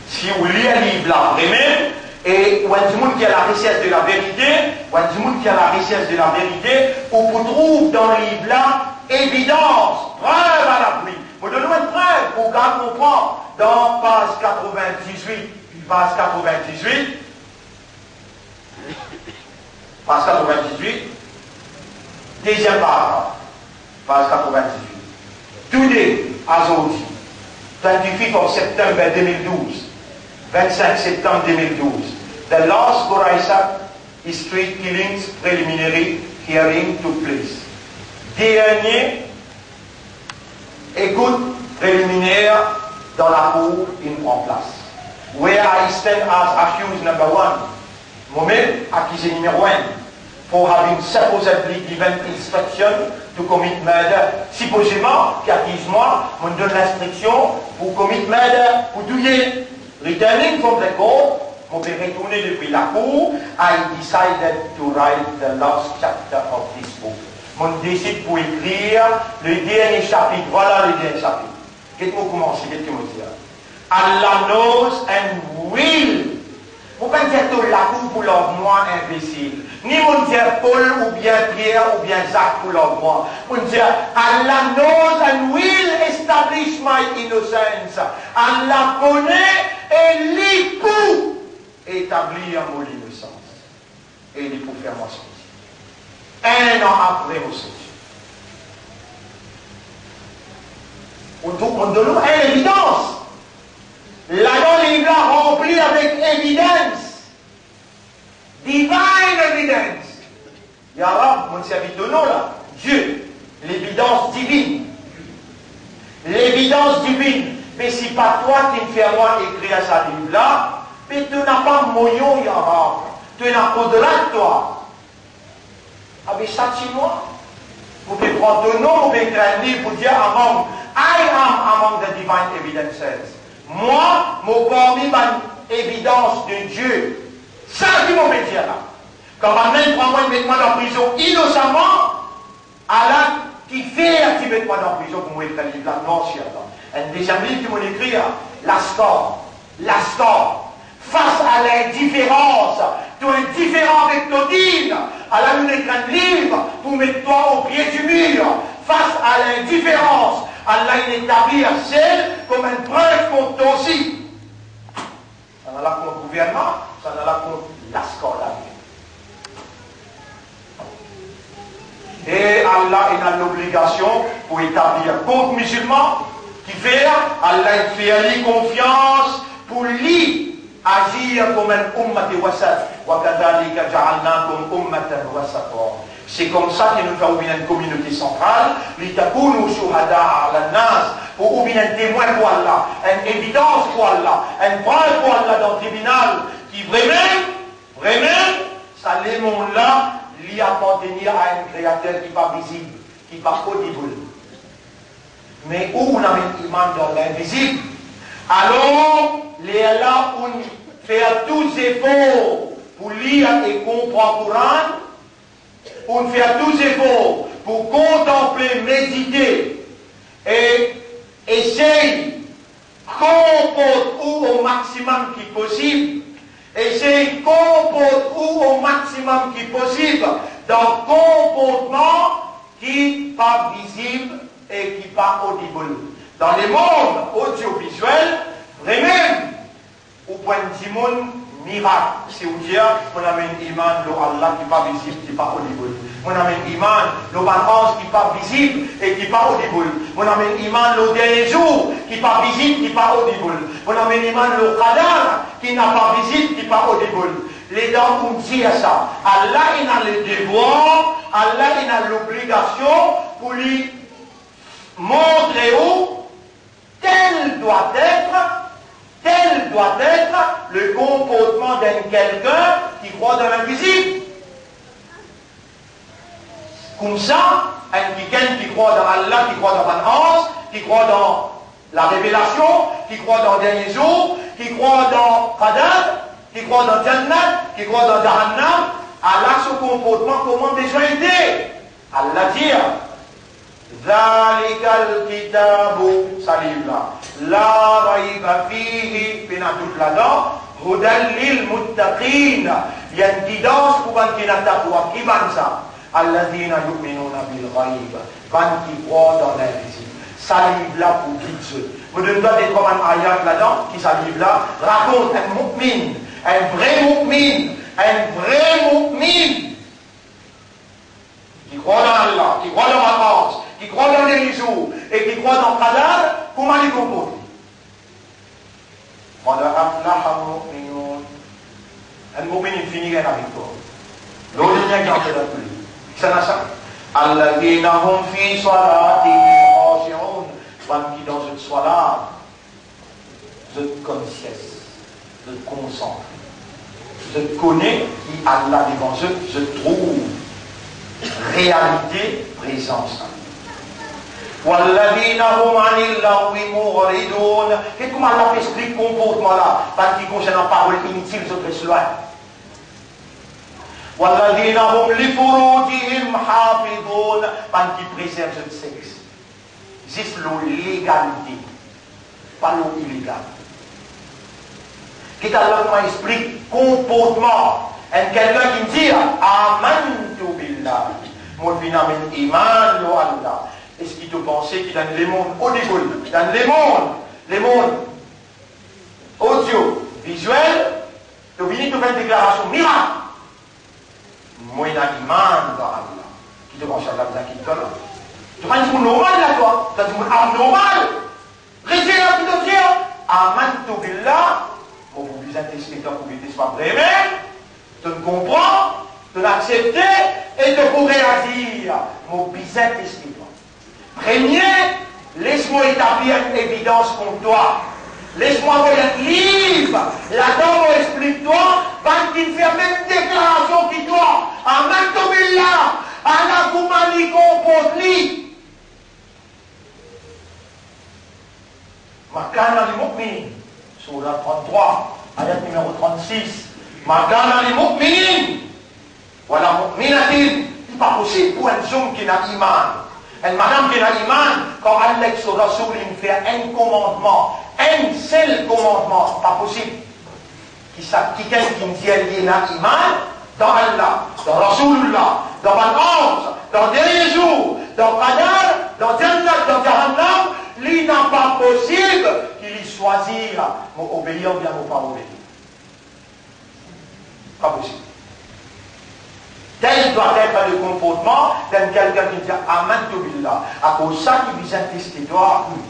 Si ou lir liv la vremem, e ou enn dimoun ki a la reshers de laverite, ou enn dimoun ki a la reshers de laverite, ou pou trouv dan liv la evidans, prev a lapui. Mo donn ou enn prev pou ou kapav konpran. Dan paz katrovin-dizwit, paz katrovin-dizwit, Paz katrovin-dizwit, deziem paragraf, paz katrovin-dizwit. Today, azordi, twenty-fifth of September de mil douz, vinn-sink septanm de mil douz, the last Quraisha street killings preliminary hearing took place. Dernie ekout preliminer dan lakour inn pran plas, where I stand as accused number one. Momem akize nimero enn, for having supposedly given instruction to commit murder. Sipozeman, ki akiz mwa, mo'nn donn linstriksion pou commit murder, pou touye. Returning from the court, mo pe retourne depi lakour, I decided to write the last chapter of this book. Mo'nn desid pou ekrir le dernie sapit. Vwala le dernie sapit. Get mo koumanse, get ki mo dir. Allah knows and will. Mo pa'nn dir to lakour pou larg mwa, inbesil. Ni mo'nn dir Pol oubien Pier oubien Zak pou larg mwa. Mo'nn dir, Allah knows and will establish my innocence. Allah kone e li pou etablir mo linosans. E li pou fer mwa sorti. Enn an apre mo sorti. Ou trouv, mo'nn donn ou enn evidans. Ladan liv la ranpli avek evidans. Divine evidence. Ya Rab, mo'nn servi to nom la, Dieu, levidans divin. Levidans divin. Me si pa twa ki'nn fer mwa ekrir sa liv la, me to napa moyon, ya Rab. To ena kodrat twa. Abe sa ti mwa. Mo pe pran to nom, mo pe ekrir enn liv pou dir among, I am among the divine evidences. Mwa, mo parmi bann evidans de Dieu. Sa ki mo pe dir la. Kan bann la pran mwa, met mwa dan prizon inosaman, ala kifer ti met mwa dan prizon pou mo ekrir liv la, nwanr sir blan. Enn deziem liv ki mo'nn ekrir, Laskar. Laskar. Fas a lindiferans, to indiferan avek to din, ala nou'nn ekrir enn liv pou met twa o pie di mir. Fas a lindiferans, ala inn etablir sel kouma enn pref kont twa osi. Sannla kont gouvernman, sannla kont Laskar lame. E Allah ena lobligasion pou etablir kont mizilman, kifer Allah inn fer li konfians pou li azir kouma enn ummat wasat, wa kadhalika ja'alnakum ummatan wasata. Se koumsa ki nou fer ou vinn enn kominote santral, litakounu shuhada'a 'alan nas, pou ou vinn enn temwin pou Allah, enn evidans pou Allah, enn prev pou Allah dan tribinal, ki vremem, vremem, sa lemond la, li apartenir a enn Kreater ki pa vizib, ki pa odib. Me ou, ou'nn amenn iman dan linvizib. Alor, lerla ou'nn fer tou zefor pou lir e konpran Koran, ou'nn fer tou zefor pou kontanple, medite e esey konport ou o maximum ki posib, esey konport ou o maximum ki posib dan konportman ki pa vizib e ki pa odib. Dan lemond odioviziel, vremem, ou pou enn dimoun mirak si ou dir, "Mo'nn amenn iman lor Allah ki pa vizib, ki pa odib. Mo'nn amenn iman lor bann anz ki pa vizib e ki pa odib. Mo'nn amenn iman lor dernie zour ki pa vizib, ki pa odib. Mo'nn amenn iman lor qadar ki napa vizib, ki pa odib." Letan ou dir sa, Allah ena ledevwar, Allah ena lobligasion pou li montre ou tel dwa et, tel dwa et le konportman d'enn kelkenn ki krwar dan linvizib. Koumsa, enn kikenn ki krwar dan Allah, ki krwar dan bann anz, ki krwar dan larevelasion, ki krwar dan dernie zour, ki krwar dan qadar, ki krwar dan jannat, ki krwar dan jahannam, ala so konportman kouma bizin ete. Allah dir, "Zalikal kitabu", sa liv la, "la raiba fihi", pena dout ladan, "hudan lil muttaqin", li enn gidans pou bann ki ena taqwa. Ki bann sa? "Alladhina yu'minuna bil ghaib", bann ki krwar dan linvizib. Sa liv la pou gid zot. Mo donn twa detrwa bann ayat ladan ki sa liv la rakont. Enn mu'min, enn vre mu'min, enn vre mu'min ki krwar dan Allah, ki krwar dan bann anz, ki krwar dan dernie zour e ki krwar dan qadar, kouma li konport li? Qad aflahal mu'minun. Enn mu'min inn fini gagn laviktwar. Lor lemem ki antre dan li. Kisannla sa? "Alladhina hum fi salatihim khashi'un", bann ki dan zot swala, zot conscious, zot konsantre, zot kone ki Allah devan zot, zot trouv realite prezans la. "Walladhina hum anil laghwi mu'ridun", e kouma Allah pe explik konportman la, bann ki konsernan parol initil, zot res lwin. "Walladhina hum li furujihim hafizun", bann ki prezerv zot sex. Zis lor legalite, pa lor ilegal. Get Allah kouma explik konportman enn kelkenn ki dir, "Amantu billah", mo finn amenn iman lor Allah. Eski to panse ki dan lemond odib, dan lemond, lemond odioviziel, to vini, to fer enn deklarasion mirak, "Mo ena iman dan Allah"? Ki to panse Allah bizin kit twa la? To pa enn dimoun normal la twa, to enn dimoun abnormal. Rete la ki to dir, "Amantu billah", mo pou bizin teste twa pou gete si pa vremem to konpran, to aksepte e to pou reazir. Mo bizin teste twa. Premie, les mo etablir enn evidans kont twa. Les mo avoy enn liv, ladan mo explik twa, bann ki fer mem deklarasion ki twa. Amantu billah, ala kouma li konport li. Ma kana li mu'min, sourat tranntrwa, ayat nimero trannsis. Ma kana li mu'min, wala mu'minatin, li pa posib pou enn zom ki ena iman, enn madam ki ena iman, kan Allah ek so Rasoul inn fer enn komandman, enn sel komandman, pa posib. Ki sa, kikenn ki dir li ena iman dan Allah, dan Rasoulullah, dan bann anz, dan dernie zour, dan qadar, dan jannat, dan jahannam, li napa posib ki li swazir, mo obeir oubien mo pa obeir. Pa posib. Tel doit être le comportement d'un quelqu'un qui dit, "Amantu billah." Akoz sa ki bizin teste twa, wi.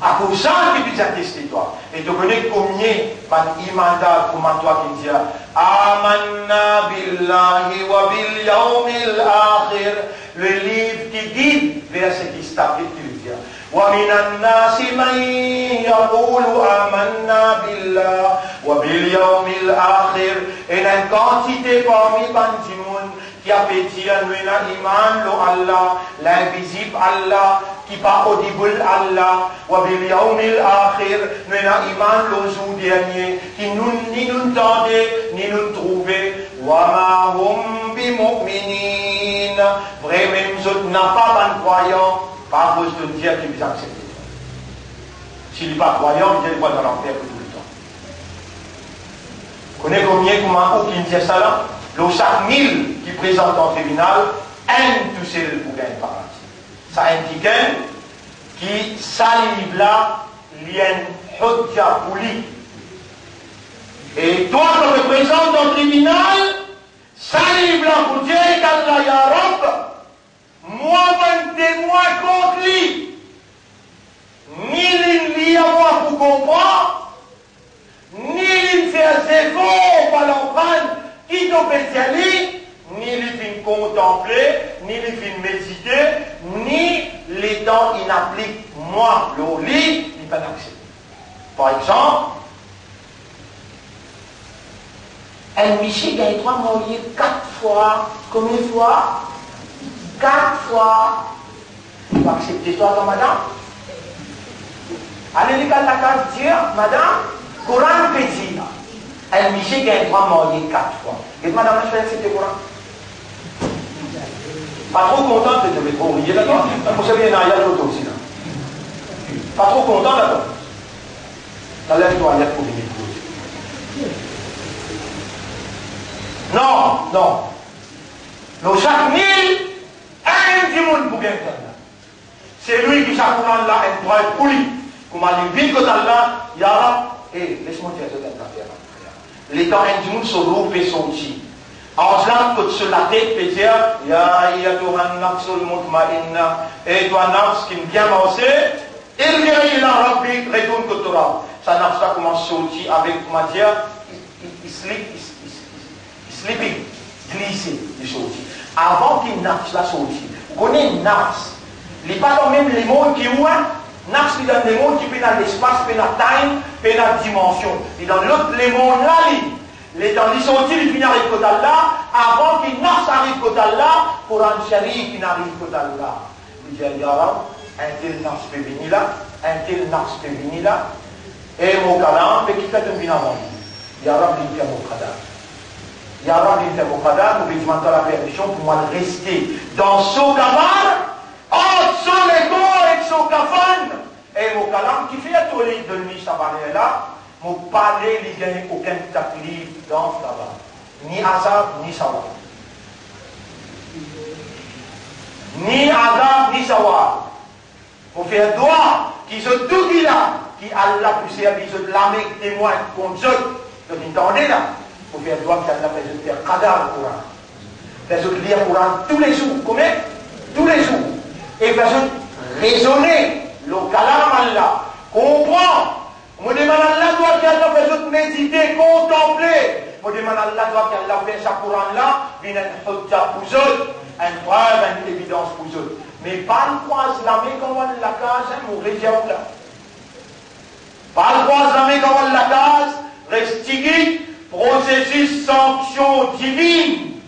Akoz sa ki bizin teste twa. E to kone konbien bann imandar kouma twa ki dir, "Amanna billahi wa bil yawmil akhir." Le livre qui guide vers ce qui stabilise, qui veut dire, "Wa minan nasi man yaqulu amanna billah wa bil yawmil akhir." Ena enn kantite parmi bann dimoun ki ape dir, "Nou ena iman lor Allah, linvizib Allah, ki pa odibl Allah, wa bil yawmil akhir, nou ena iman lor zour dernie, ki nou, ni nou tande, ni nou trouve, wa ma hum bi mu'minin." Vremem zot napa bann krwayan, pa akoz to dir ki bizin aksepte. Si li pa krwayan, li dir li pou al dan lanfer pou touletan. Kone konbien kouma ou ki dir sa la? Lor sak mil ki prezant dan tribinal, enn tousel pou gagn paradi. Sa enn kikenn ki sa liv la, li enn hudja pou li. E twa, kan to prezant dan tribinal, sa liv la pou dir, "Ya Allah, ya Rabb, mwa mo enn temwin kont li. Ni li lir mwa pou konpran, ni li fer zefor pou al aprann ki to pe dir li, ni li finn kontanple, ni li finn medite, ni letan inn aplik mwa lor li, li pa'nn aksepte." Par exanp, enn misie gagn drwa marye kat fwa. Konbien fwa? Kat fwa. Ou aksepte twa, twa madam? Ale, li al lakaz dir, "Madam, Koran pe dir enn misie gagn drwa marye kat fwa." Get madam la, ti pe aksepte Koran? Pa tro kontan, to, to pe tro riye la, non? Mo sav ena ayat foto osi la. Pa tro kontan la, non? Taler to ayat pou vini pou. Non, non. Lor sak mil, enn dimoun pou gagn Koran la. Selwi ki sa Koran la enn prèv pou li, kouma li vinn kot Allah, "Ya Rabb, eh, les mo dir zot enn zafer la." Letan enn dimoun so roh pe sorti, anz la kot so latet pe dir, "Ya ayyatuhan nafsul mutmainna, e twa nafs ki bien marse, irji'i ila rabbik, retourn kot to Rab." Sa nafs la koumans sorti avek, kouma dir, i, i, i slip, i, i, i, i sliping, glise, li sorti. Avan ki nafs la sorti, ou kone nafs, li pa dan mem lemond ki ou, hein? Nafs li dan lemond ki pena lespas, pena time, pena dimansion. Li dan lot lemond la, li. Letan li sorti, li finn ariv kot Allah, avan ki nafs ariv kot Allah, Koran Sharif finn ariv kot Allah. Li dir, "Ya Rab, enn tel nafs pe vini la, enn tel nafs pe vini la. E mo kalam, be kifer to vinn avan li?" Ya Rab, li fer mo kalam. Ya Rab, li fer mo kalam, mo pe dimann twa lapermision pou mwa reste dan so kalam, ant so lekor ek so kafann. E mo kalam, kifer to le donn li sa valer la? Mo pa le li gagn okenn taklif dan labarzakh, ni azab, ni sawab. Ni azab, ni sawab. Mo fer dwa ki zot tou ki la, ki Allah pou servi zot lame temwin kont zot, zot inn tande la. Mo fer dwa ki Allah fer zot fer qadar Koran. Fer zot lir Koran toulezour, konbien? Toulezour. E fer zot rezone lor kalam Allah, konpran. Mo demann Allah dwa ki Allah fer zot medite, kontanple. Mo demann Allah dwa ki Allah fer sa Koran la vinn enn hudja pou zot, enn prev, enn evidans pou zot. Me pa al krwaz lame kan ou al lakaz, hein, mo redir ou la. Pa al krwaz lame kan ou al lakaz, res tigit prosesis sanksion divinn.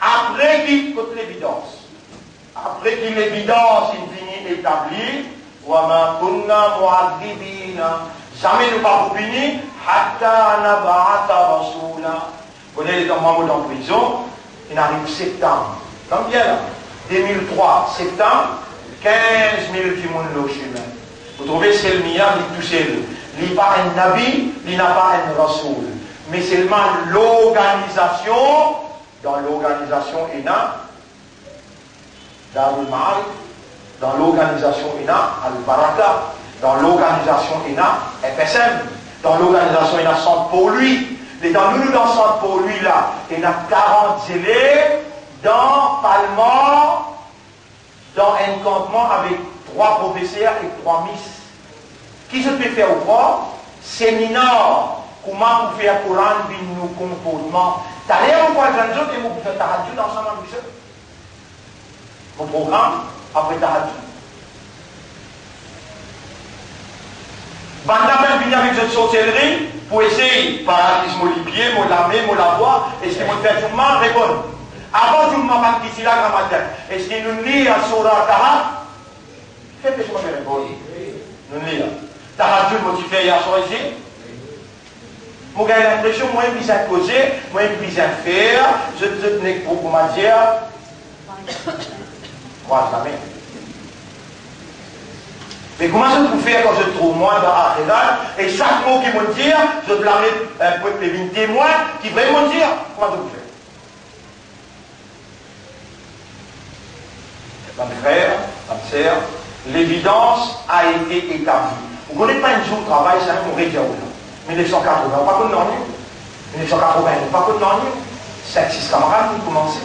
Apre ki, kot levidans? Apre ki levidans inn fini etabli, "Wa ma kunna mu'adhibina", zame nou pa pou pini, "hatta nab'atha rasula." Kone letan mwa mo dan prizon, inn ariv septam. Tann bien la, de mil trwa, septam, kinz mil dimoun lor sime. Ou trouve sel Mia, li tousel. Li pa enn nabi, li napa enn rasoul. Me selman lorganizasion, dan lorganizasion ena Darul Maarif, dan lorganizasion ena Al Baraka, dan lorganizasion ena F S M, dan lorganizasion ena Sant Paul Louis, Letan nou, nou dan Sant Poli la, ena karant zelef dan Palmar, dan enn kanpman avek trwa profeser ek trwa mis. Ki zot pe fer, ou krwar? Seminar, kouma pou fer Koran vinn nou konportman. Taler mo pou al zwenn zot e mo pou fer tahajjud ansam avek zot. Mo program apre tahajjud. Bann la finn vini avek zot sorselri pou esey paraliz mo lipie, mo lame, mo lavwa. Eski mo fer Juma? Reponn. Avan Juma, bann ki ti la gramatin, eski nou lir Sourah Kahf? Fer pese mo reponn. Nou lir. Tahajjud mo ti fer yer swar isi. Mo gagn linpresion, mo bizin koze, mo bizin fer, zot, zot nek pou, kouma dir, krwaz lame. Me kouma zot pou fer kan zot trouv mwa dan axirat, e sak mo ki mo dir, zot lame, eh, pou, pou vinn temwin ki vremem mo dir? Kouma zot pou fer? Bann frer, bann ser, levidans a ete etabli. Ou kone, pa enn zour travay sa, mo redir ou la. Mil nef san katrovin, ou pa konn nanye. Mil nef san katrovin, ou pa konn nanye. Sink, sis kamarad ki koumanse.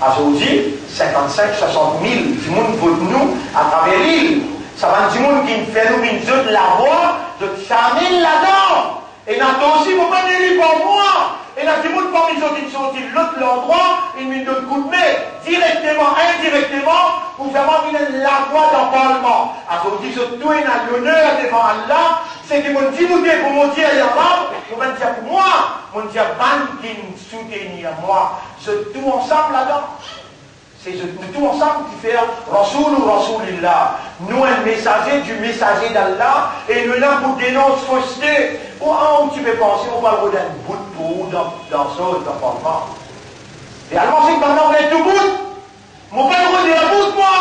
Azordi, sinkann-sink, swasant mil dimoun vot nou atraver lil. Sa bann dimoun ki fer nou vinn zot lavwa, zot samil ladan. Ena tosi, mo pa dir li par mwa. Ena dimoun parmi zot inn sorti lot landrwa, inn vinn donn koudme, direkteman, indirekteman, pou fer mwa vinn enn lavwa dan Parlman. Azordi zot tou ena loner devan Allah. Seki mo dir nou de pou mo dir, ya Rab, mo pa dir pou mwa, mo dir bann ki'nn soutenir mwa. Zot tou ansam ladan. Se zot, nou tou ansam ki fer Rasoul ou Rasoulillah. Nou enn mesaze di mesaze d'Allah e nou la pou denons foste. Ou, ah, ou ti pe panse, ou pa rod enn bout pou ou dan, dan sa, dan Parlman. Realman, se bann la tou bout. Mo pa rod enn bout, mwa.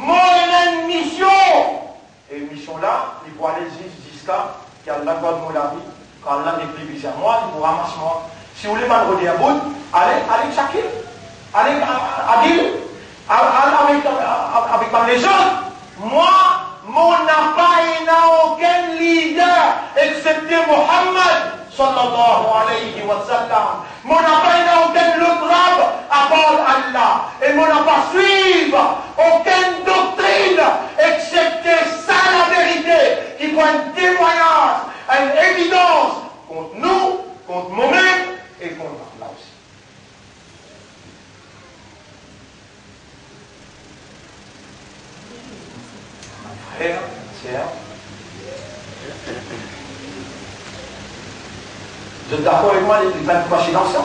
Mo ena enn mision. E mision la, li pou ale zis, ziska ki Allah gard mo lavi. Kan Allah nepli bizin mwa, li pou ramas mwa. Si ou le bann rod enn bout, ale, ale Shakil, ale A-, Adil, al, al avek, avek bann lezot. Mwa, mo napa ena okenn lider exepte Muhammad sallallahu alayhi wa sallam. Mo napa ena okenn lot Rab apar Allah, e mo napa swiv okenn doktrin exepte sa laverite ki pou enn temwagnaz, enn evidans kont nou, kont momem e kont Allah osi. Frer, ser, zot dakor avek mwa, li, li pa enn koinsidans sa?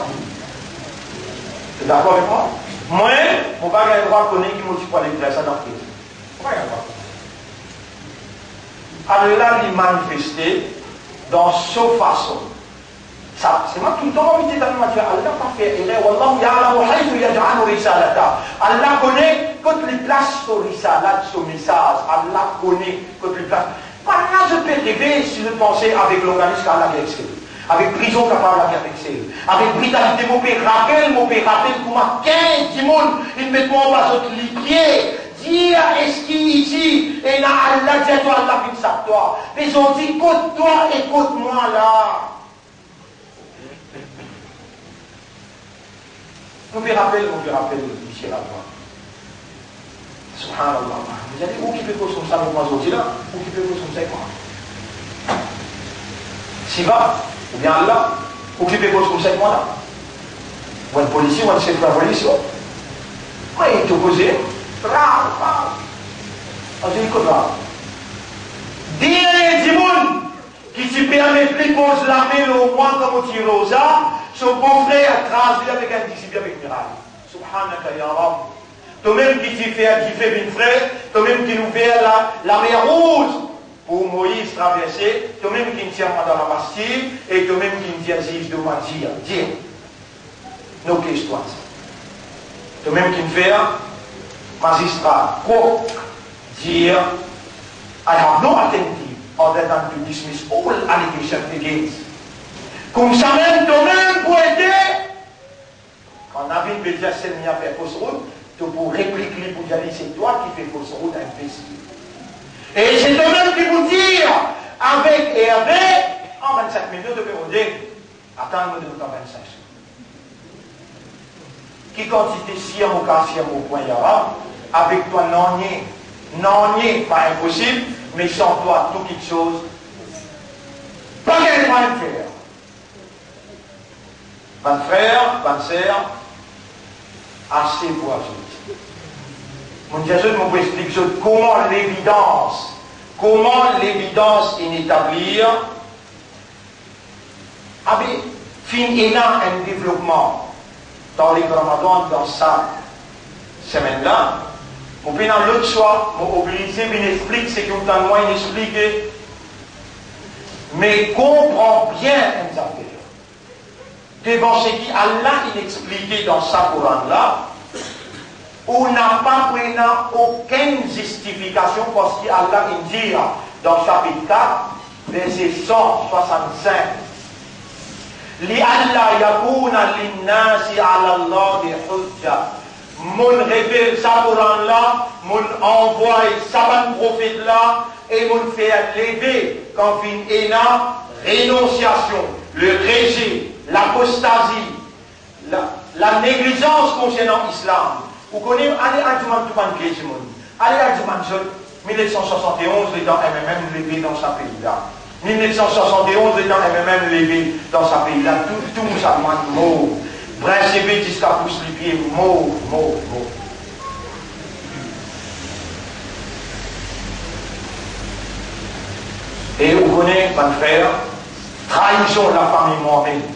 Zot dakor avek mwa? Mwa, mo pa gagn drwa kone ki mo ti pou ale fer sa dan prizo. Mo pa gagn drwa. Allah li manifeste dan so fason. Sa, se mwa toultan mo ete dan mo dir, Allah pa fer erer. Wallahu ya'lamu haythu yaj'alu risalata. Allah kone kot li plas so risalat, so mesaz. Allah kone kot li plas. Bann la zot pe reve si zot panse avek lorganis ki Allah pe exel, avek prizon ki Allah pe exel, avek britalite. Mo pe rapel, mo pe rapel kouma kinz dimoun inn met mwa anba zot lipie, dir eski isi ena Allah, dir twa Allah finn sap twa. Me zot dir kot twa e kot mwa la. Mo pe rapel, mo pe rapel misie la. Subhanallah. Mo dir li, ou ki pe koz koumsa avek mwa zordi la, ou ki pe koz koumsa avek mwa. Siva, oubien Allah, ou ki pe koz koumsa avek mwa la. Ou enn polisie, ou enn sef lapolis, ou. Mwa, li to koze, rav, rav. Mo dir li, kot rav? Dir enn dimoun ki ti permet li poz lame lor mwa kan mo ti roza, so bofrer kraz li avek enn dizip avek miray. Subhanaka ya Rab. Tomem ki ti fer dife vinn fre, tomem ki'nn ouver la, lamer Rouz pou Moiz traverse, tomem ki'nn tir mwa dan labastil, e tomem ki'nn dir ziz Doma, dir, dir. No case to answer. Tomem ki'nn fer mazistra Coke dir, "I have no alternative other than to dismiss all allegations against." Koumsamem tomem pou ete, kan Navin pe dir Selmia fer fos rout, to pou replik li pou dir li, "Se twa ki fer fos rout, inbesil." E se tomem ki pou dir avek Herve, an vennsink minit to pe rode. Atann mo donn twa vinn-sink sou. Ki kantite sir mo kapav sir mo pwin la, avek twa nanye, nanye pa inposib, me san twa tou kiksoz pa gagn mwayin fer. Bann frer, bann ser, ase pou azordi. Mo dir zot, mo pou explik zot kouma levidans, kouma levidans inn etablir, abe, finn ena enn devlopman dan lekol Ramadan dan sa semenn la. Mo pena lot swa, mo oblize vinn explik seki ou tann mwa inn explike. Me konpran bien enn zafer. Devan seki Allah inn explike dan sa Koran la, ou napa pou ena okenn zistifikasion, parski Allah inn dir dan sapit kat, verse san swasann-sink, "Li alla yakuna linnasi ala Allahi hujja." Mo'nn revel sa Koran la, mo'nn anvway sa bann profet la, e mo'nn fer leve kan finn ena renonsiasion, le rejet, lapostazi, la, la neglizans konsernan Islam. Ou kone, ale al demann tou bann vie dimoun. Ale al demann zot, mil nef san swasann-onz, letan M M M leve dan sa pei la. Mil nef san swasann-onz, letan M M M leve dan sa pei la, tou, tou mousalman mor. Brin seve ziska pous lipie, mor, mor, mor. E ou kone, bann frer, traizon lafami Mohamed.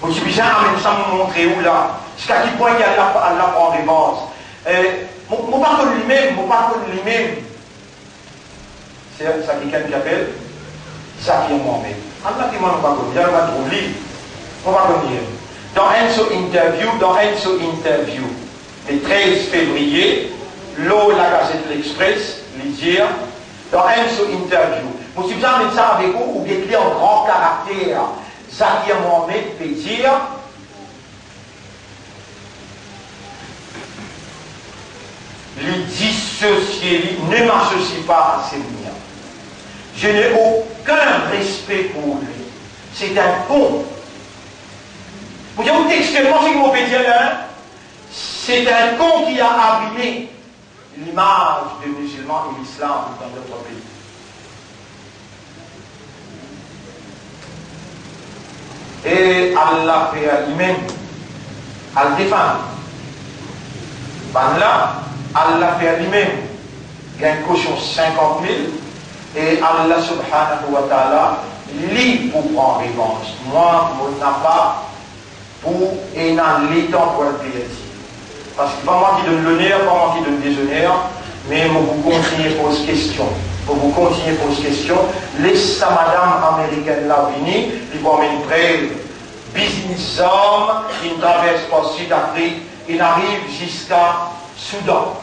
Mo ti bizin amenn sa, mo montre ou la, ziska ki pwin ki Allah, Allah pran revanz. Eh, mo, mo pa konn limem, mo pa konn limem. Se sa kikenn ki apel Zakir Mohamed. Allah ki mwa, mo pa konn li, Allah trouv li. Mo pa konn li. Dan enn so interview, dan enn so interview, le trez fevriye, lor Lagazette L'Express, li dir, dan enn so interview, mo ti bizin amenn sa avek ou, ou get li an gran karakter. Zakir Mohamed pe dir, li disosie, li ne m'associe pas à ces miens. Je n'ai aucun respect pour lui. C'est un con. Mo dir ou textuellement seki mo pe dir la, hein? C'est un con qui a abîmé l'image de musulman et l'islam dans notre pays. E Allah fer limem al defann bannla, Allah fer limem gagn kosion sinkant mil, e Allah subhanahu wa ta'ala, li pou pran revanz. Mwa, mo napa pou ena letan pou al perdi. Parski pa mwa ki donn loner, pa mwa ki donn dezoner, me mo pou kontigne poz kestion. Mo pou kontigne poz kestion. Les sa madam amerikenn la vini, li pou amenn prev. Biznis zarm, inn travers par Sidafrik, inn ariv ziska Soudan.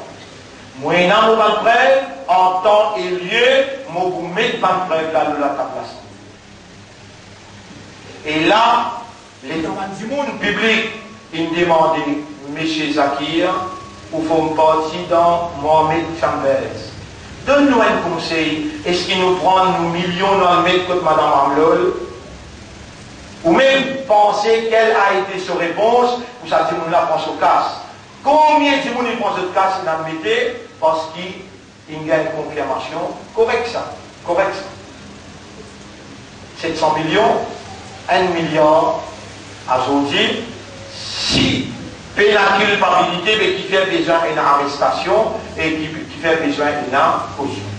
Mo ena mo bann prev, an tan e lie, mo pou met bann prev la lor latab la. E la, letan bann dimoun piblik inn demande, Misie Zakir, ou form parti dan Mohamed Chambers, donn nou enn konsey, eski nou pran nou milion, nou al met kot madam Amlol? Ou mem panse quelle a été so repons pou sa dimoun la pran so kas? Konbien dimoun inn pran zot kas, inn al mete, parski inn gagn konfirmasion? Korek sa, korek sa. Set san milion, enn miliar azordi, si pena kilpabilite, me ki fer bizin ena arestasion e ki, ki fer bizin ena kozion.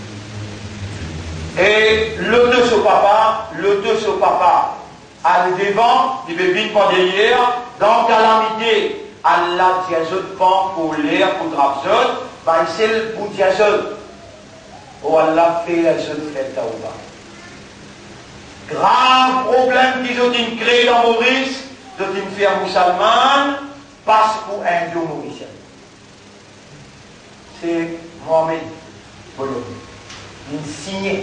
E loto so papa, loto so papa, al devan, li pe vinn par deryer, dan kalamite, Allah dir zot pa ankor ler pou trap zot, bann sel pou dir zot, o Allah, fer zot fer tawba. Grav problem ki zot inn kree dan Moris, zot inn fer mousalman, pas pou Indo-Morisien. Se Mohamed Bolomi. Linn signe.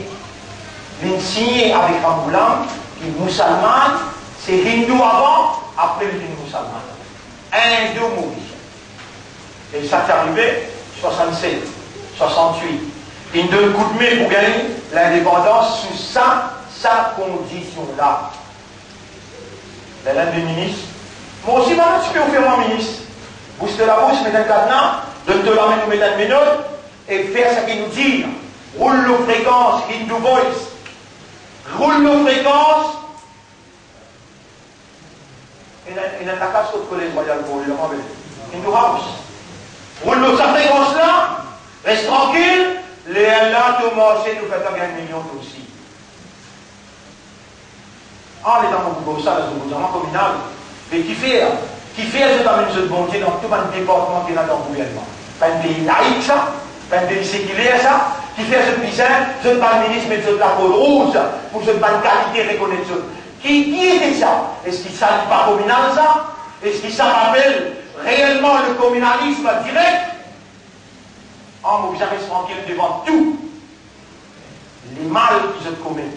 Linn signe avek Ramgoolam, ki mousalman, se Hindou avan, apre li vinn mousalman. Indo-Morisien. E sa ti arive swasann-set, swasann-wit. Inn donn koudme pou gagn lindepandans sou sa, sa kondision la. Lerla enn minis, mwa osi bann tipe ofer mwa minis. Bous to labous, met enn kadna, donn to lame, nou met enn menot, e fer seki nou dir. Roul lor frekans Hindu Voice. Roul lor frekans. Ena, ena enn lakaz kot Kolez Rwayal pou li, anbe Hindu House. Roul lor sa frekans la, res trankil, lerla to marse, nou fer twa gagn milion twa osi. Ah, letan mo pou koz sa, la zot kominal. Me kifer? Kifer zot amenn zot Bondie dan tou bann departman ki ena dan gouvernman? Pa enn pei laik sa? Pa enn pei sekiler sa? Kifer zot bizin zot bann minis met zot lakod rouz pou zot bann kalite rekonet zot? Ki, ki ete sa? Eski sa li pa kominal sa? Eski sa pa apel reelman le communalisme direct? Ah, mo bizin res trankil devan tou lemal ki zot komet.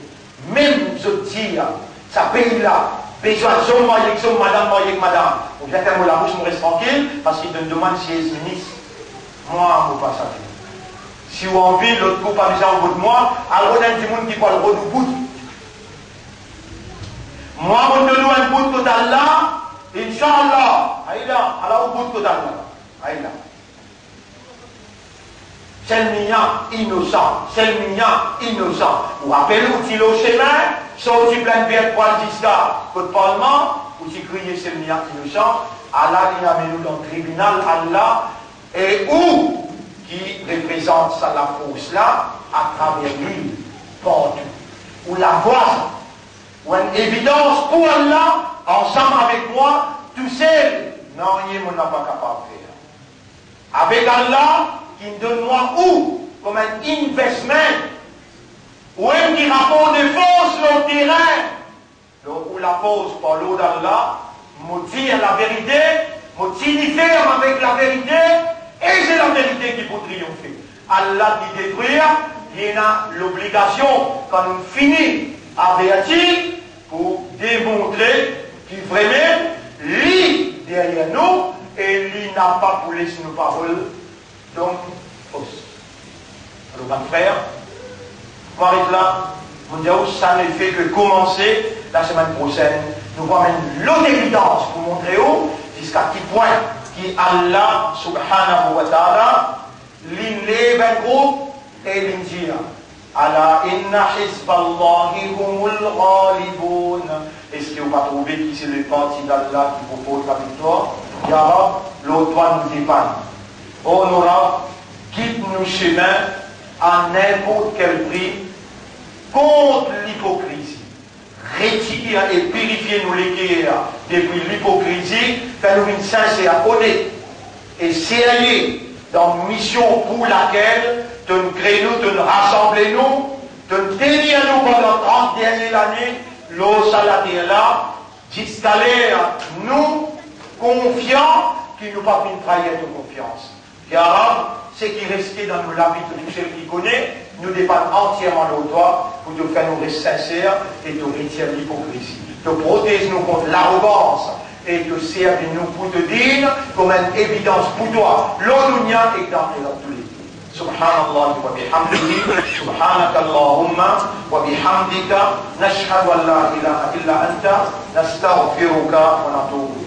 Mem zot dir, sa pei la bezwin zom marye ek zom, madam marye ek madam. Mo bizin fer mo labous, mo res trankil, parski donn demann siez minis. Mwa, mo pa sa fer. Si ou anvi, lot kou pa bizin ou vot mwa, al rod enn dimoun ki pou al rod ou bout. Mwa, mo donn ou enn bout kot Allah, inshallah. Aye la, ala ou bout kot Allah. Aye la. Selmia inosan, Selmia inosan. Ou rapel ou ti lor semin, sorti Plaine Verte pou al ziska kot parlman, ou ti kriye Selmia inosan, ala li amenn ou dan tribinal Allah, e ou ki reprezant sa lafors la atraver lil partou. Ou lavwa sa, ou enn evidans pou Allah, ansam avek mwa, tousel, nanye mo napa kapav fer. Avek Allah ki donn mwa ou kouma enn investment, ou enn ki raport de fors lor terin, lor ou lafors par lord Allah, mo dir laverite, mo tini ferm avek laverite, e se laverite ki pou triyonfe. Allah ki detrir, li ena lobligasion, kan nou fini averti, pou demontre ki vremem li deryer nou e li napa pou les nou parol donk fos. Alor, bann frer, mo aret la, mo dir ou, sa ne fe ke koumanse, lasemenn prosenn, nou pou amenn lot evidans pou montre ou ziska ki pwin ki Allah subhanahu wa ta'ala, li lev enn group e li dir, "Ala inna hizballahi humul ghalibun." Eski ou pa trouve ki se leparti d'Allah ki pou port laviktwar? Ya Rab, lor twa nou depann. O nou Rab, gid nou semin a ninport kel pri kont lipokrizi. Retir e pirifie nou leker depi lipokrizi, fer nou vinn sinser, onet e serye dan mision pou lakel to'nn kre nou, to'nn rasanble nou, to'nn tenir nou pandan trant dernie lane lor sa later la, ziska ler nou konfian ki nou pa finn trair to konfians. Ya Rab, seki reste dan nou lavi, to tousel ki kone, nou depann antierman lor twa pou to fer nou res sinser e to retir lipokrizi. To protez nou kont larogans e to servi nou pou to dign kouma enn evidans pou twa lor dunia ek dan laxirat toule. Subhanallah wa bihamdihi, subhanakallahumma wa bihamdika, nashhadu an la ilaha illa anta, nastaghfiruka wa natubu